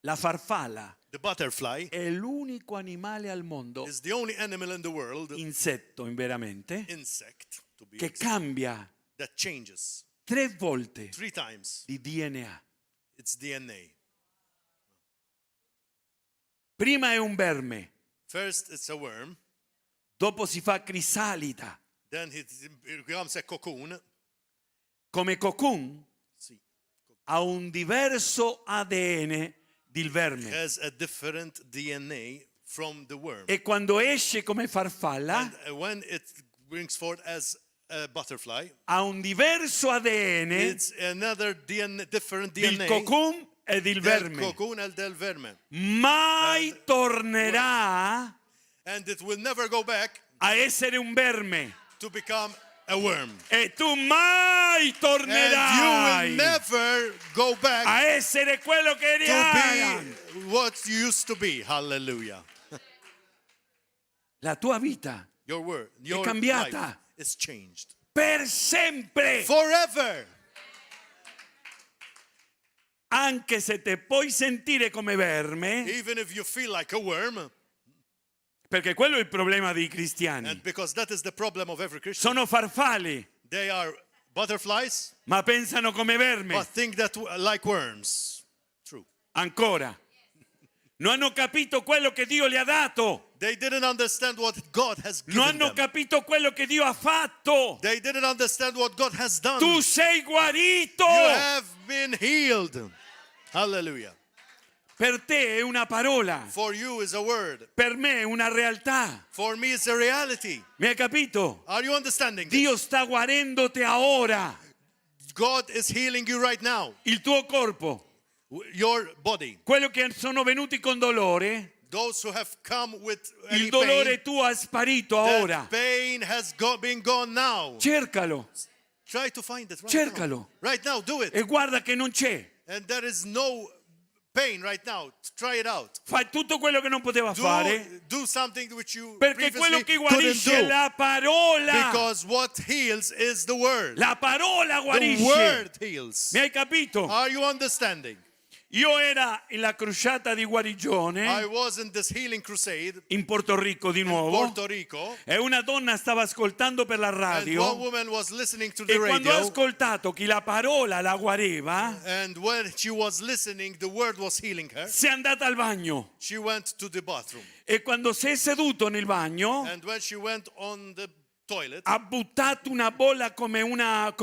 la farfalla The butterfly è l'unico animale al mondo, is the only animal in the world, insetto in veramente, insect, to be che exact, cambia that changes tre volte three times di DNA. its DNA. Prima è un verme, First, it's a worm. dopo si fa crisalida. Then it becomes a cocoon. Come cocoon See, ha un diverso ADN del verme. has a different DNA from the worm. E quando esce come farfalla And when it brings forth as a butterfly, ha un diverso ADN it's another DNA, different del DNA cocoon e del del verme. cocoon e del verme. Mai tornerà And it will never go back a essere un verme. to become a worm. E tu mai And you will tornerai never go back a essere quello che eri to Alan. be what you used to be. Hallelujah. La tua vita Your word, your cambiata. life is changed. per sempre. Forever. Anche se te puoi sentire come verme, Even if you feel like a worm, perché quello è il problema dei cristiani. and because that is the problem of every Christian, Sono farfalle, they are butterflies, ma pensano come verme. but think that like worms. True. Ancora. Non hanno capito quello che Dio gli ha dato. They didn't understand what God has Non given hanno them. capito quello che Dio ha fatto. They didn't understand what God has done. Tu sei guarito. You have been healed. Hallelujah. Per te è una parola, For you is a word. per me è una realtà. For me it's a reality. Mi hai capito? Are you understanding this? Dio sta guarendoti ora God is healing you right now. il tuo corpo. Your body. Quello che sono venuti con dolore, Those who have come with any il dolore pain, tuo è sparito that ora. pain has been gone now. Cercalo Try to find it right Cercalo. now. Right now, do it. e guarda che non c'è. And there is no pain right now. Try it out. Fai tutto quello che non poteva fare, Do something which you perché quello previously che couldn't guarisce è do. la parola. Because what heals is the word. La parola The guarisce. word heals. Mi hai capito? Are you understanding? Io era nella crociata di I guarigione was in this healing crusade in Porto Rico di in nuovo Puerto Rico, e una donna stava ascoltando per la and one radio woman was listening to the e quando ha radio, ascoltato che la parola la guariva, and when she was listening, the word was healing her. si è andata al bagno She went to the bathroom, e quando si è seduto nel bagno and when she went on the toilet, ha buttato una bolla come una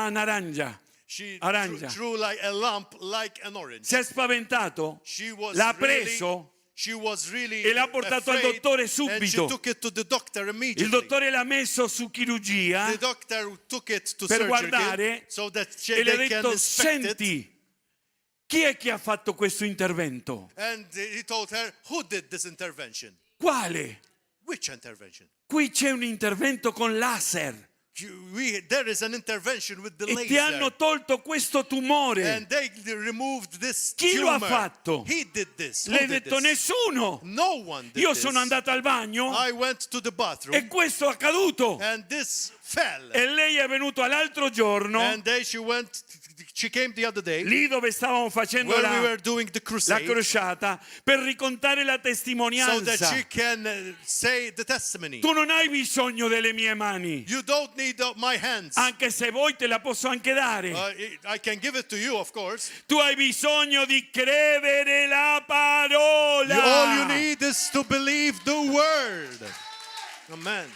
naranja. she Arancia. threw like a lump like an orange. Si è spaventato, She was l'ha really, preso, she was really e l'ha portato al afraid, dottore and she subito. took it to the doctor il immediately. dottore l'ha messo su chirurgia The doctor took it to per surgery guardare so that she, e le ha they can detto inspect it. senti, chi è che ha fatto questo intervento? And he told her, who did this intervention? Quale? Which intervention? Qui c'è un intervento con laser There is an intervention with the e ti laser. hanno tolto questo tumore. And they removed this Chi lo ha tumor. fatto? He did this. Who Le ha did detto this? nessuno. No one did Io this. sono andato al bagno I went to the bathroom e questo è accaduto. and this fell. E lei è venuto all'altro giorno, And then she went, she came the other day lì dove stavamo facendo where we la, were doing the la crusade crociata, per ricontare la so that testimonianza. she can say the testimony. Tu non hai bisogno delle mie mani, You don't need my hands. anche se vuoi te la posso anche dare. I can give it to you, of course. Tu hai bisogno di credere la parola. All you need is to believe the word. Amen.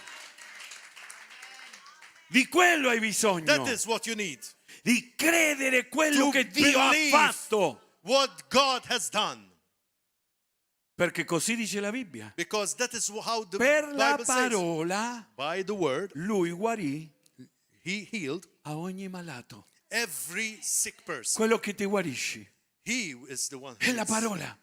Di quello hai bisogno. That is what you need. Di credere quello To che Dio ha believe. fatto. What God has done. Perché così dice la Bibbia. Because that is how the Per la Bible says. parola By the word, lui guarì he healed a ogni malato. every sick person. Quello che ti guarisci He is the one. who è la heals. parola.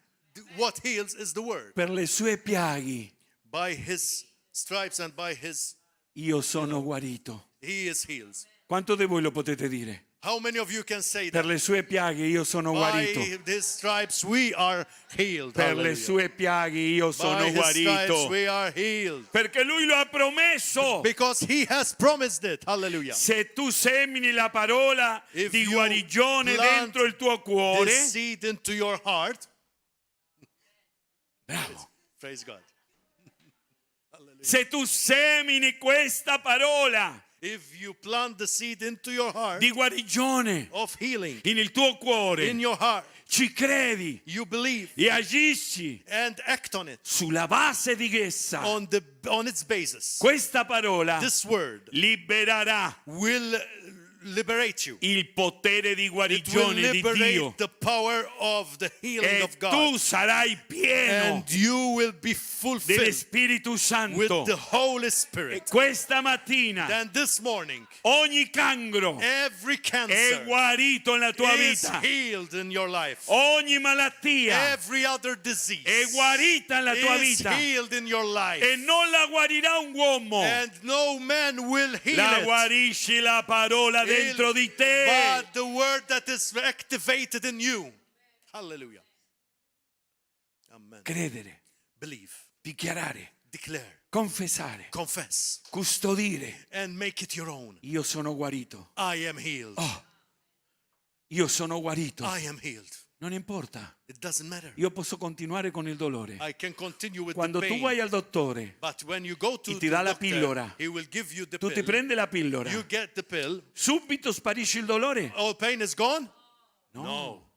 What heals is the word. Per le sue piaghe By his stripes and by his, io sono guarito. he is healed. Quanto di voi lo potete dire? How many of you can say Per that? le sue piaghe io sono guarito. By his stripes we are healed. Per le Hallelujah. sue piaghe io sono By his stripes guarito. we are healed. Perché lui lo ha promesso. Because he has promised it. Hallelujah. Se tu semini la parola If di you guarigione plant dentro il tuo cuore, This seed into your heart. bravo. Praise God. Se tu semini questa parola If you plant the seed into your heart di guarigione of healing nel tuo cuore, in your heart, ci credi you believe e agisci and act on it sulla base di essa, on its basis. questa parola This word libererà will liberate you. il potere di It will guarigione di Dio liberate the power of the healing e of tu God. sarai pieno And you will be fulfilled dell'Spirito with Santo. the Holy E Spirit. questa mattina Then this morning, ogni cancro every è cancer guarito nella tua is vita. healed in your life. Ogni malattia Every other disease è guarita nella tua is vita healed in your life. e non la guarirà un uomo. And no man will heal La it. guarisce la parola dentro di te. But the word that is activated in you. Hallelujah. Amen. Credere, Believe, dichiarare, declare, confessare, confess, custodire. and make it your own. Io sono guarito. I am healed. Oh. Io sono guarito. I am healed. Non importa. It doesn't matter. Io posso continuare con il dolore. I can continue with Quando the tu pain. vai al dottore, But when you go to E ti the dà la doctor, pillola. he will give you the tu ti pill. prendi la pillola, You get the pill. subito sparisce il dolore. All pain is gone? No. No.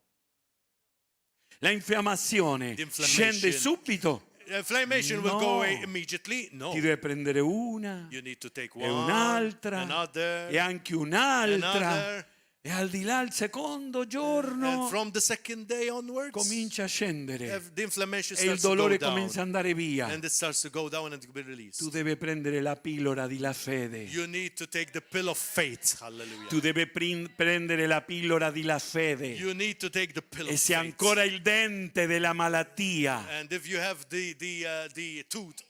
La infiammazione The inflammation. scende subito. Inflammation will No. go away immediately? No. Ti devi prendere una You need to take e one, un'altra another, e anche un'altra. another. E al di là il secondo giorno And from the second day onwards, comincia a scendere the inflammation e il starts to go dolore down. comincia ad andare via. And it starts to go down and to be released. Tu devi prendere la pillola della fede. You need to take the pill of faith. Hallelujah. Tu devi prendere la pillola della fede. You need to take the pill E of se faith. ancora il dente della malattia And if you have the tooth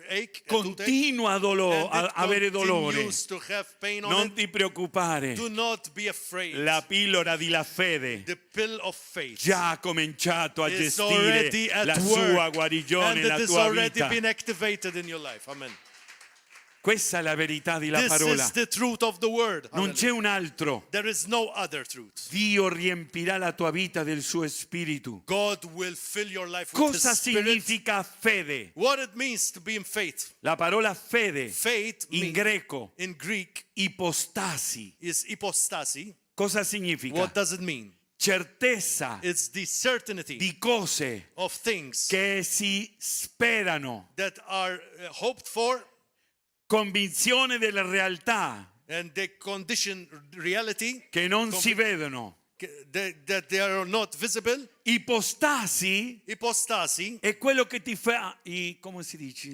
ache, a toothache, continua a and a it avere dolore, continues to have pain on non it, ti preoccupare. do not be afraid. La pillola della fede The pill of faith già ha cominciato a is gestire already at la work sua guarigione and nella it is tua already vita. been activated in your life. Amen. Questa è la verità della This parola. is the truth of the word. Non c'è un altro. There is no other truth. Dio riempirà la tua vita del suo spirito. God will fill your life with Cosa His Spirit. significa fede? What it means to be in faith. La parola fede Faith in mean- greco, in Greek ipostasi. is ipostasi. Cosa significa? What does it mean? Certezza It's the certainty di cose of things che si sperano, that are hoped for convinzione della realtà and they condition reality che non si vedono. that they are not visible. Ipostasi Ipostasi è quello che ti fa, come si dice?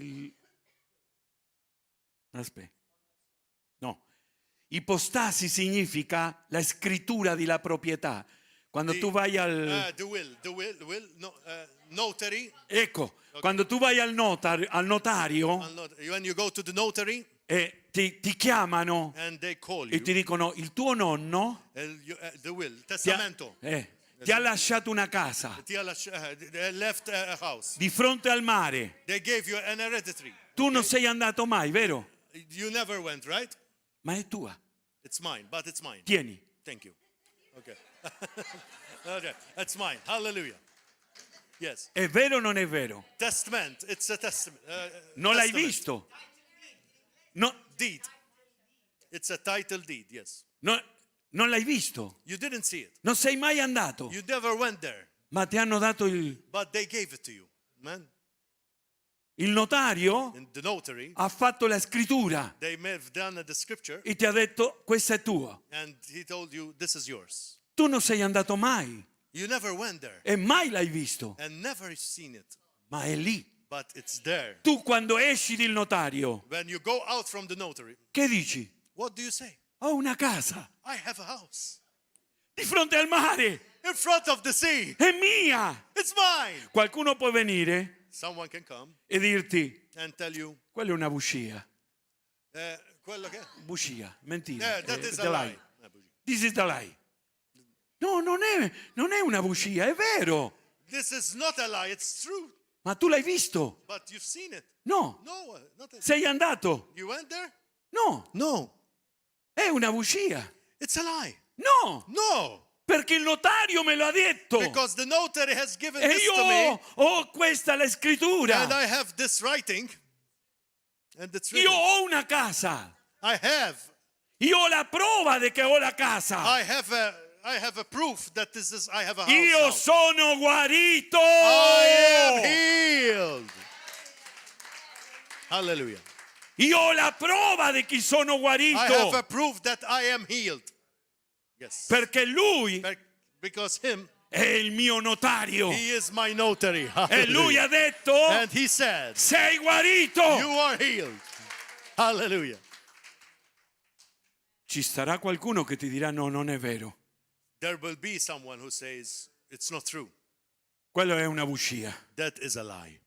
Aspetta. No. Ipostasi significa la scrittura della proprietà. Quando tu vai al the will, no, notary. Ecco, quando tu vai al notario When you go to the notary e ti chiamano and they call e you, ti dicono il tuo nonno and you, the will, ti ha, testamento. ti ha lasciato una casa Ti ha they left a house. di fronte al mare. They gave you an hereditary. Tu non sei andato mai, vero? You never went, right? Ma è tua. It's mine, but it's mine. Tieni. Thank you. Okay. Okay, that's mine. Hallelujah. Yes. È vero o non è vero? Testament. It's a testament. Non l'hai testament. visto? No, Deed. It's a title deed, yes. no, non l'hai visto? You didn't see it. Non sei mai andato? You never went there, Ma ti hanno dato il, but they gave it to you. Man, il notario and the notary, ha fatto la scrittura they may have done the scripture e ti ha detto questa è tua. and he told you this is yours. Tu non sei andato mai You never went there e mai l'hai visto, and never seen it, ma è lì. but it's there. Tu quando esci dal notario, When you go out from the notary, che dici? what do you say? Ho una casa I have a house di fronte al mare, in front of the sea. è mia. It's mine. Qualcuno può venire Someone can come e dirti and tell you, quella è una bugia, quello che? bugia, mentira. Yeah, that is the a lie. lie. Eh, bugia. This is the lie. No, non è una bugia, è vero. This is not a lie, it's true. Ma tu l'hai visto? But you've seen it. No. No, not a, Sei andato? You went there? No, No. è una bugia. It's a lie. No, No. perché il notario me lo ha detto. Because the notary has given E this to me io ho questa la and scrittura. I have this writing. And it's Io written. ho una casa. I have Io ho la prova di che ho la casa. I have a proof that this is I have a house. Io now. sono guarito. I am healed. Hallelujah. Io ho la prova di chi sono I have guarito. a proof that I am healed. Yes. Perché lui Because him, è il mio notario. he is my notary. E lui Hallelujah. ha detto, And he said, sei guarito. You are healed. Hallelujah. Ci sarà qualcuno che ti dirà no, non è vero. There will be someone who says, It's not true. Quello è una bugia. That is a lie.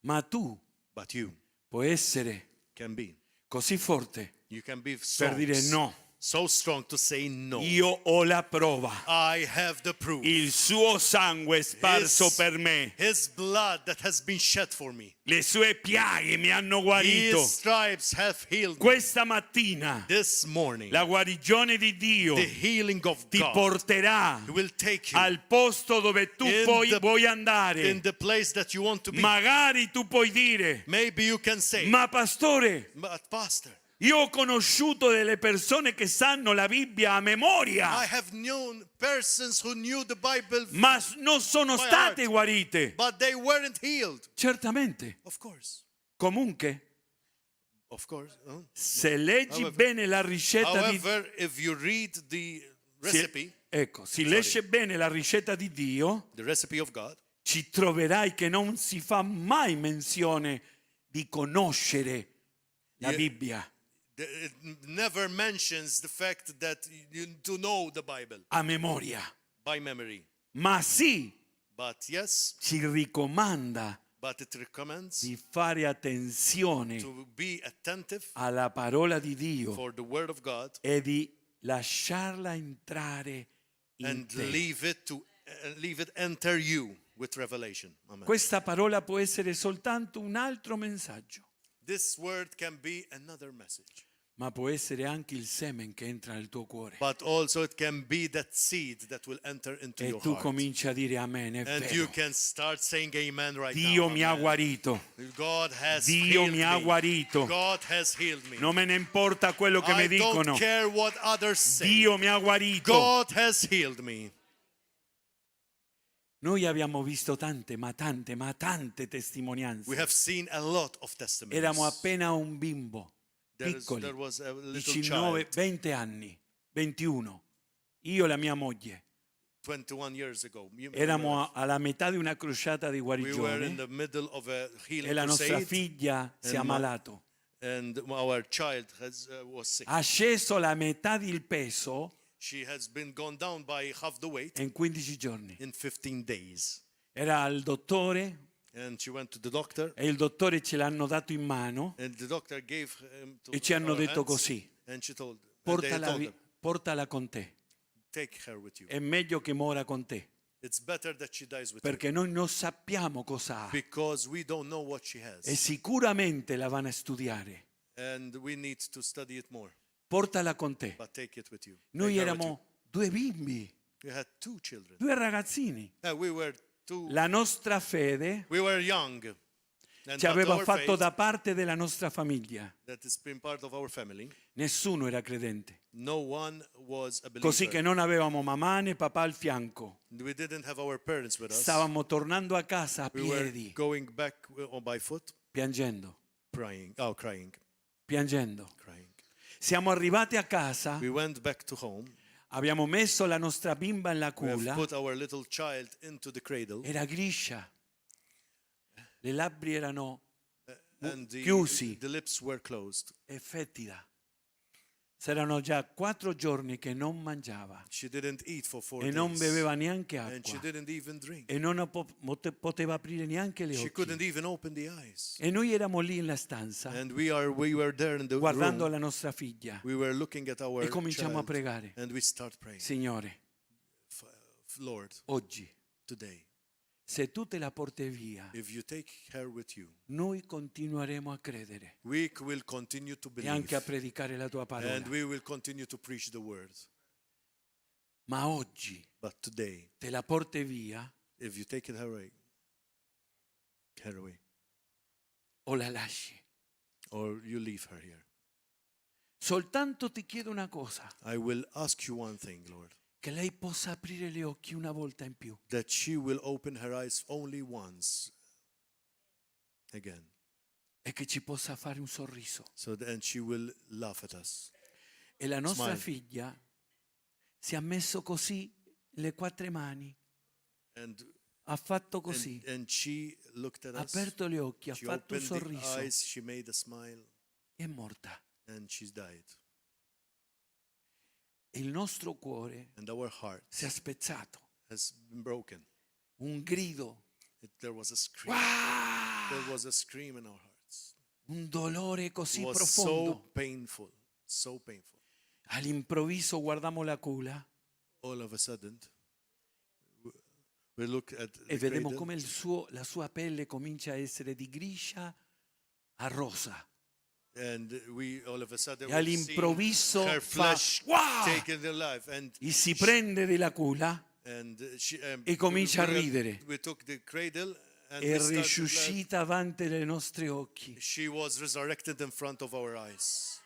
Ma tu But you puoi essere can be. così forte You can be strong. per dire no. So strong to say no. Io ho la prova. I have the proof. Il suo sangue sparso per me. His blood that has been shed for me. Le sue piaghe mi hanno guarito. His stripes have healed me. Questa mattina This morning, la guarigione di Dio the healing of ti God porterà will take you al posto dove tu In puoi, vuoi in andare. the place that you want to be. Magari tu puoi dire, Maybe you can say, ma pastore, but pastor, io ho conosciuto delle persone che sanno la Bibbia a memoria, I have known persons who knew the Bible, ma non sono My state heart. guarite. but they weren't healed. Certamente. Of course. Comunque, Of course. Huh? se leggi However- bene la ricetta di However, if you read the se, recipe, ecco, si legge bene la ricetta di Dio, the recipe of God, ci troverai che non si fa mai menzione di conoscere la Bibbia it never mentions the fact that you to know the Bible a memoria, by memory. ma sì But yes, ci ricomanda but it recommends di fare attenzione to be attentive alla parola di Dio for the word of God e di lasciarla entrare in and te. leave it enter you with revelation. Amen. Questa parola può essere soltanto un altro messaggio. This word can be another message. Ma può essere anche il semen che entra nel tuo cuore. But also it can be that seed that will enter into E your tu heart. cominci a dire amen, è And you vero. can start saying amen right Dio now. mi ha Amen. guarito. God has Dio healed mi ha me. guarito. God has healed me. Non me ne importa quello che mi I dicono. don't care what others say. Dio mi ha guarito. God has healed me. Noi abbiamo visto tante, ma tante, ma tante testimonianze. We have seen a lot of testimonies. Eravamo appena un bimbo, piccoli, There was a little 19, child 20 anni, 21. Io e la mia moglie 21 years ago. eravamo alla metà di una crociata di We were in guarigione the middle of a healing e la nostra crusade figlia si è And my- ammalato. and our child was sick. Ha sceso la metà del peso She has been gone down by half the weight in 15 giorni. in 15 days. Era al dottore And she went to the doctor e il dottore ce l'hanno dato in mano and the doctor gave him to e ci hanno her detto hands, così, and she told, and they portala, told vi- her, portala con te, take her with you. è meglio che mora con te, It's better that she dies with you perché noi non sappiamo cosa ha because we don't know what she has e sicuramente la vanno a studiare. and we need to study it more. Portala con te. But take it with you. Noi Take her with you. eravamo due bimbi, We had two children. due ragazzini. We were two. La nostra fede We were young. And ci but aveva our fatto faith, da parte della nostra famiglia. that has been part of our family. Nessuno era credente. No one was a believer. Così che non avevamo mamma né papà al fianco. We didn't have our parents with us. Stavamo tornando a casa a We were piedi, going back by foot, piangendo, crying. Oh, crying, piangendo. crying. Siamo arrivati a casa, We went back to home. abbiamo messo la nostra bimba nella We have culla, put our little child into the cradle, era grigia. Le labbra erano and the, chiusi. the lips were closed. e fetida. C'erano già quattro giorni che non mangiava She didn't eat for four e non days, beveva neanche and she acqua didn't even drink. e non poteva aprire neanche le She occhi. couldn't even open the eyes. E noi eravamo lì nella stanza And we were there in the guardando room. la nostra figlia. We were looking at our E cominciamo a child, pregare. and we start praying. Signore, Lord, oggi, today, se tu te la porti via, if you take her with you, noi continueremo a credere we will continue to e anche a believe, predicare la tua parola. and we will continue to preach the word. Ma oggi But today, te la porti via if you take it away, her away, o la lasci. or you leave her here, Soltanto ti chiedo una cosa, I will ask you one thing, Lord, che lei possa aprire gli occhi una volta in più. that she will open her eyes only once again, e che ci possa fare un sorriso. so and she will laugh at us. E la nostra Smile. figlia si è messo così le quattro mani, And ha fatto così, and she looked at ha us. aperto gli occhi, ha She fatto un opened the sorriso eyes, she made a smile, e è morta. and she died. E il nostro cuore And our heart si è spezzato. has been broken. Un grido, There was a scream. ¡Guau! There was a scream in our hearts. un dolore It così was profondo. so painful, so painful. All'improvviso guardamos la culla All of a sudden, we look at e the vediamo cradle, come la sua pelle comincia a essere di grigia a rosa. and we all of a sudden E we see all'improvviso her fa flesh "Wow!" taken the life, and E si prende della culla and she, E comincia a we, ridere. We took the cradle and e we started laugh. risuscita davanti ai nostri occhi. She was resurrected in front of our eyes.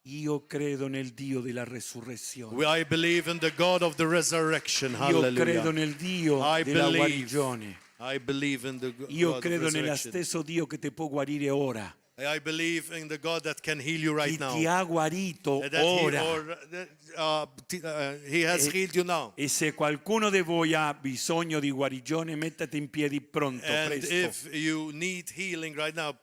Io credo nel Dio della resurrezione. I believe in the God of the resurrection. Io Hallelujah. credo nel Dio I della believe. guarigione. I believe in the Io God of credo nello resurrection. stesso Dio che ti può guarire ora. I believe in the God that can heal you Chi right now. ti ha guarito That he, ora. or, he has healed you now. E se qualcuno di voi ha bisogno di guarigione, mettete in piedi pronto, And presto. if you need healing right now,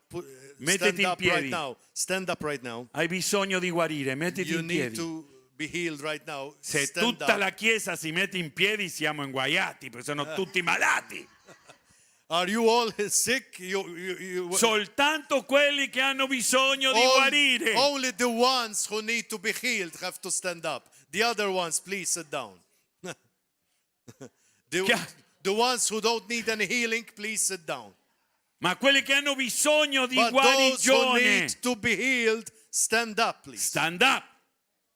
Mettiti stand in up piedi. right now. Stand up right now. Hai bisogno di guarire, mettiti You in need piedi. to be healed right now. Se Stand tutta up. la chiesa si mette in piedi siamo inguaiati, perché sono tutti malati. Are you all sick? Soltanto quelli che hanno bisogno di guarire. Only the ones who need to be healed have to stand up. The other ones, please sit down. Chia- The ones who don't need any healing, please sit down. Ma quelli che hanno bisogno di But those who guarigione, need to be healed, stand up, please. stand up.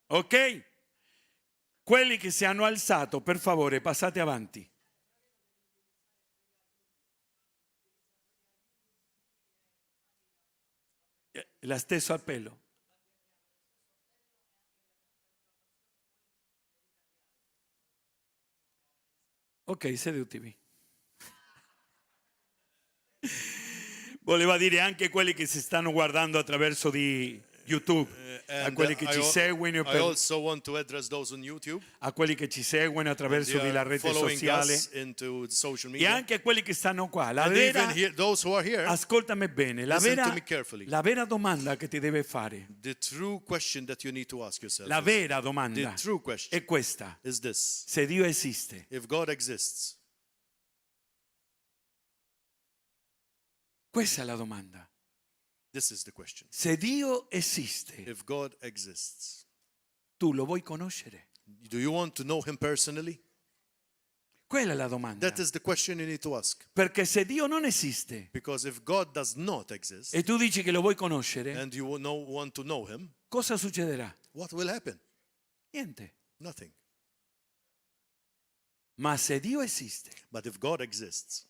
Ok? Quelli che si hanno alzato, per favore, passate avanti. Lo stesso appello. Ok, sedutevi. Voleva dire anche quelli che si stanno guardando attraverso di YouTube, a And quelli che I ci al- seguono, I per- also want to address those on YouTube. a quelli che ci seguono attraverso They di la are rete following sociale us into social e media. anche a quelli che stanno qua. La And vera, even here, those who are here, ascoltami bene, la Listen vera, to me carefully. la vera domanda che ti deve fare, the true question that you need to ask yourself la is, vera domanda the true question è questa. is this. Se Dio esiste, If God exists, questa è la domanda. this is the question. Se Dio esiste, If God exists, tu lo vuoi conoscere? do you want to know him personally? Quella è la domanda. That is the question you need to ask. Perché se Dio non esiste Because if God does not exist e tu dici che lo vuoi conoscere, and you will know, want to know him, cosa succederà? what will happen? Niente. Nothing. Ma se Dio esiste But if God exists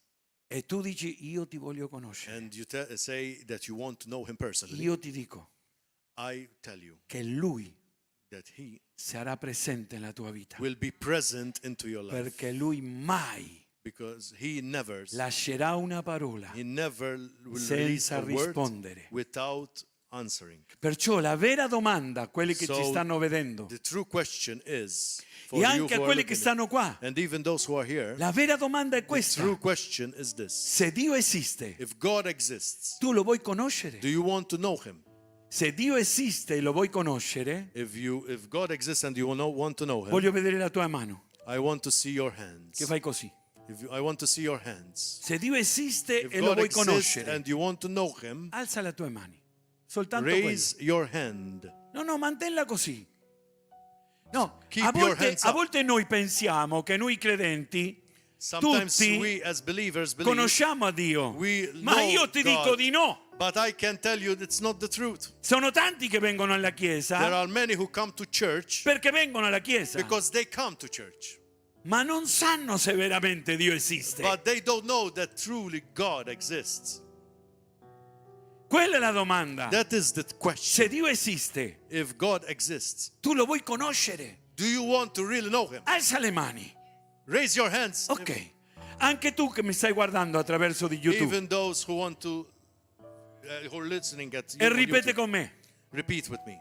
e tu dici io ti voglio conoscere, and you say that you want to know him personally, io ti dico I tell you che Lui that he sarà presente nella tua vita. will be present into your life Perché Lui mai because he never lascerà una parola. he never will release Senza a word rispondere. without answering. Perciò la vera domanda a quelli che ci So, stanno vedendo The true question is for e you anche a who are quelli che looking stanno qua, and even those who are here, la vera domanda è the questa. true question is this. Se Dio esiste, If God exists, tu lo vuoi conoscere? do you want to know him? Se Dio esiste e lo vuoi conoscere, If you if God exists and you will not want to know him, voglio vedere la tua mano I want to see your hands. che fai così. If you, I want to see your hands. Se Dio esiste If e lo God vuoi exists conoscere, and you want to know him, alza le tue mani. Soltanto quello. raise your hand. No, no, mantenla così. No, Keep a your volte, hands a up. volte noi pensiamo che noi credenti Sometimes tutti we as believers believe, conosciamo a Dio, we ma know io ti God. dico di no. but I can tell you it's not the truth. Sono tanti che vengono alla There chiesa are many who come to church perché vengono alla chiesa, because they come to church, ma non sanno se veramente Dio esiste. but they don't know that truly God exists. Quella è la domanda. That is the question. Se Dio esiste, If God exists, tu lo vuoi conoscere. do you want to really know him? Alza le mani. Raise your hands. Ok. Anche tu che mi stai guardando attraverso di YouTube Even those who want to, who are listening at e on ripete YouTube. con me, Repeat with me.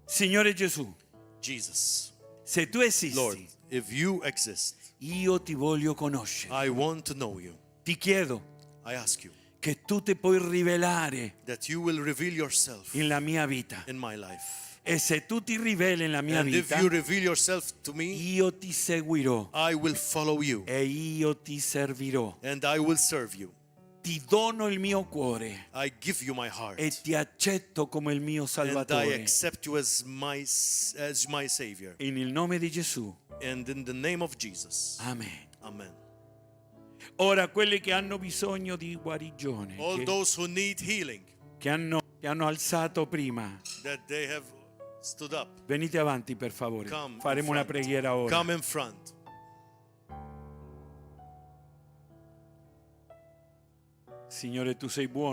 Signore Gesù, Jesus, se tu esisti, Lord, if you exist, io ti voglio conoscere. I want to know you. Ti chiedo I ask you che tu ti puoi rivelare that you will reveal yourself nella mia vita. in my life. E se tu ti riveli nella mia And if vita, you reveal yourself to me, io ti seguirò I will follow you e io ti servirò. and I will serve you. Ti dono il mio cuore I give you my heart e ti accetto come il mio and I Salvatore. accept you as my savior. In il nome di Gesù. And in the name of Jesus. Amen. Amen. Ora quelli che hanno bisogno di guarigione, All che, those who need healing che hanno alzato prima, that they have stood up, venite avanti per favore. come in Faremo una front. preghiera ora. Come in front. Signore, tu sei buono.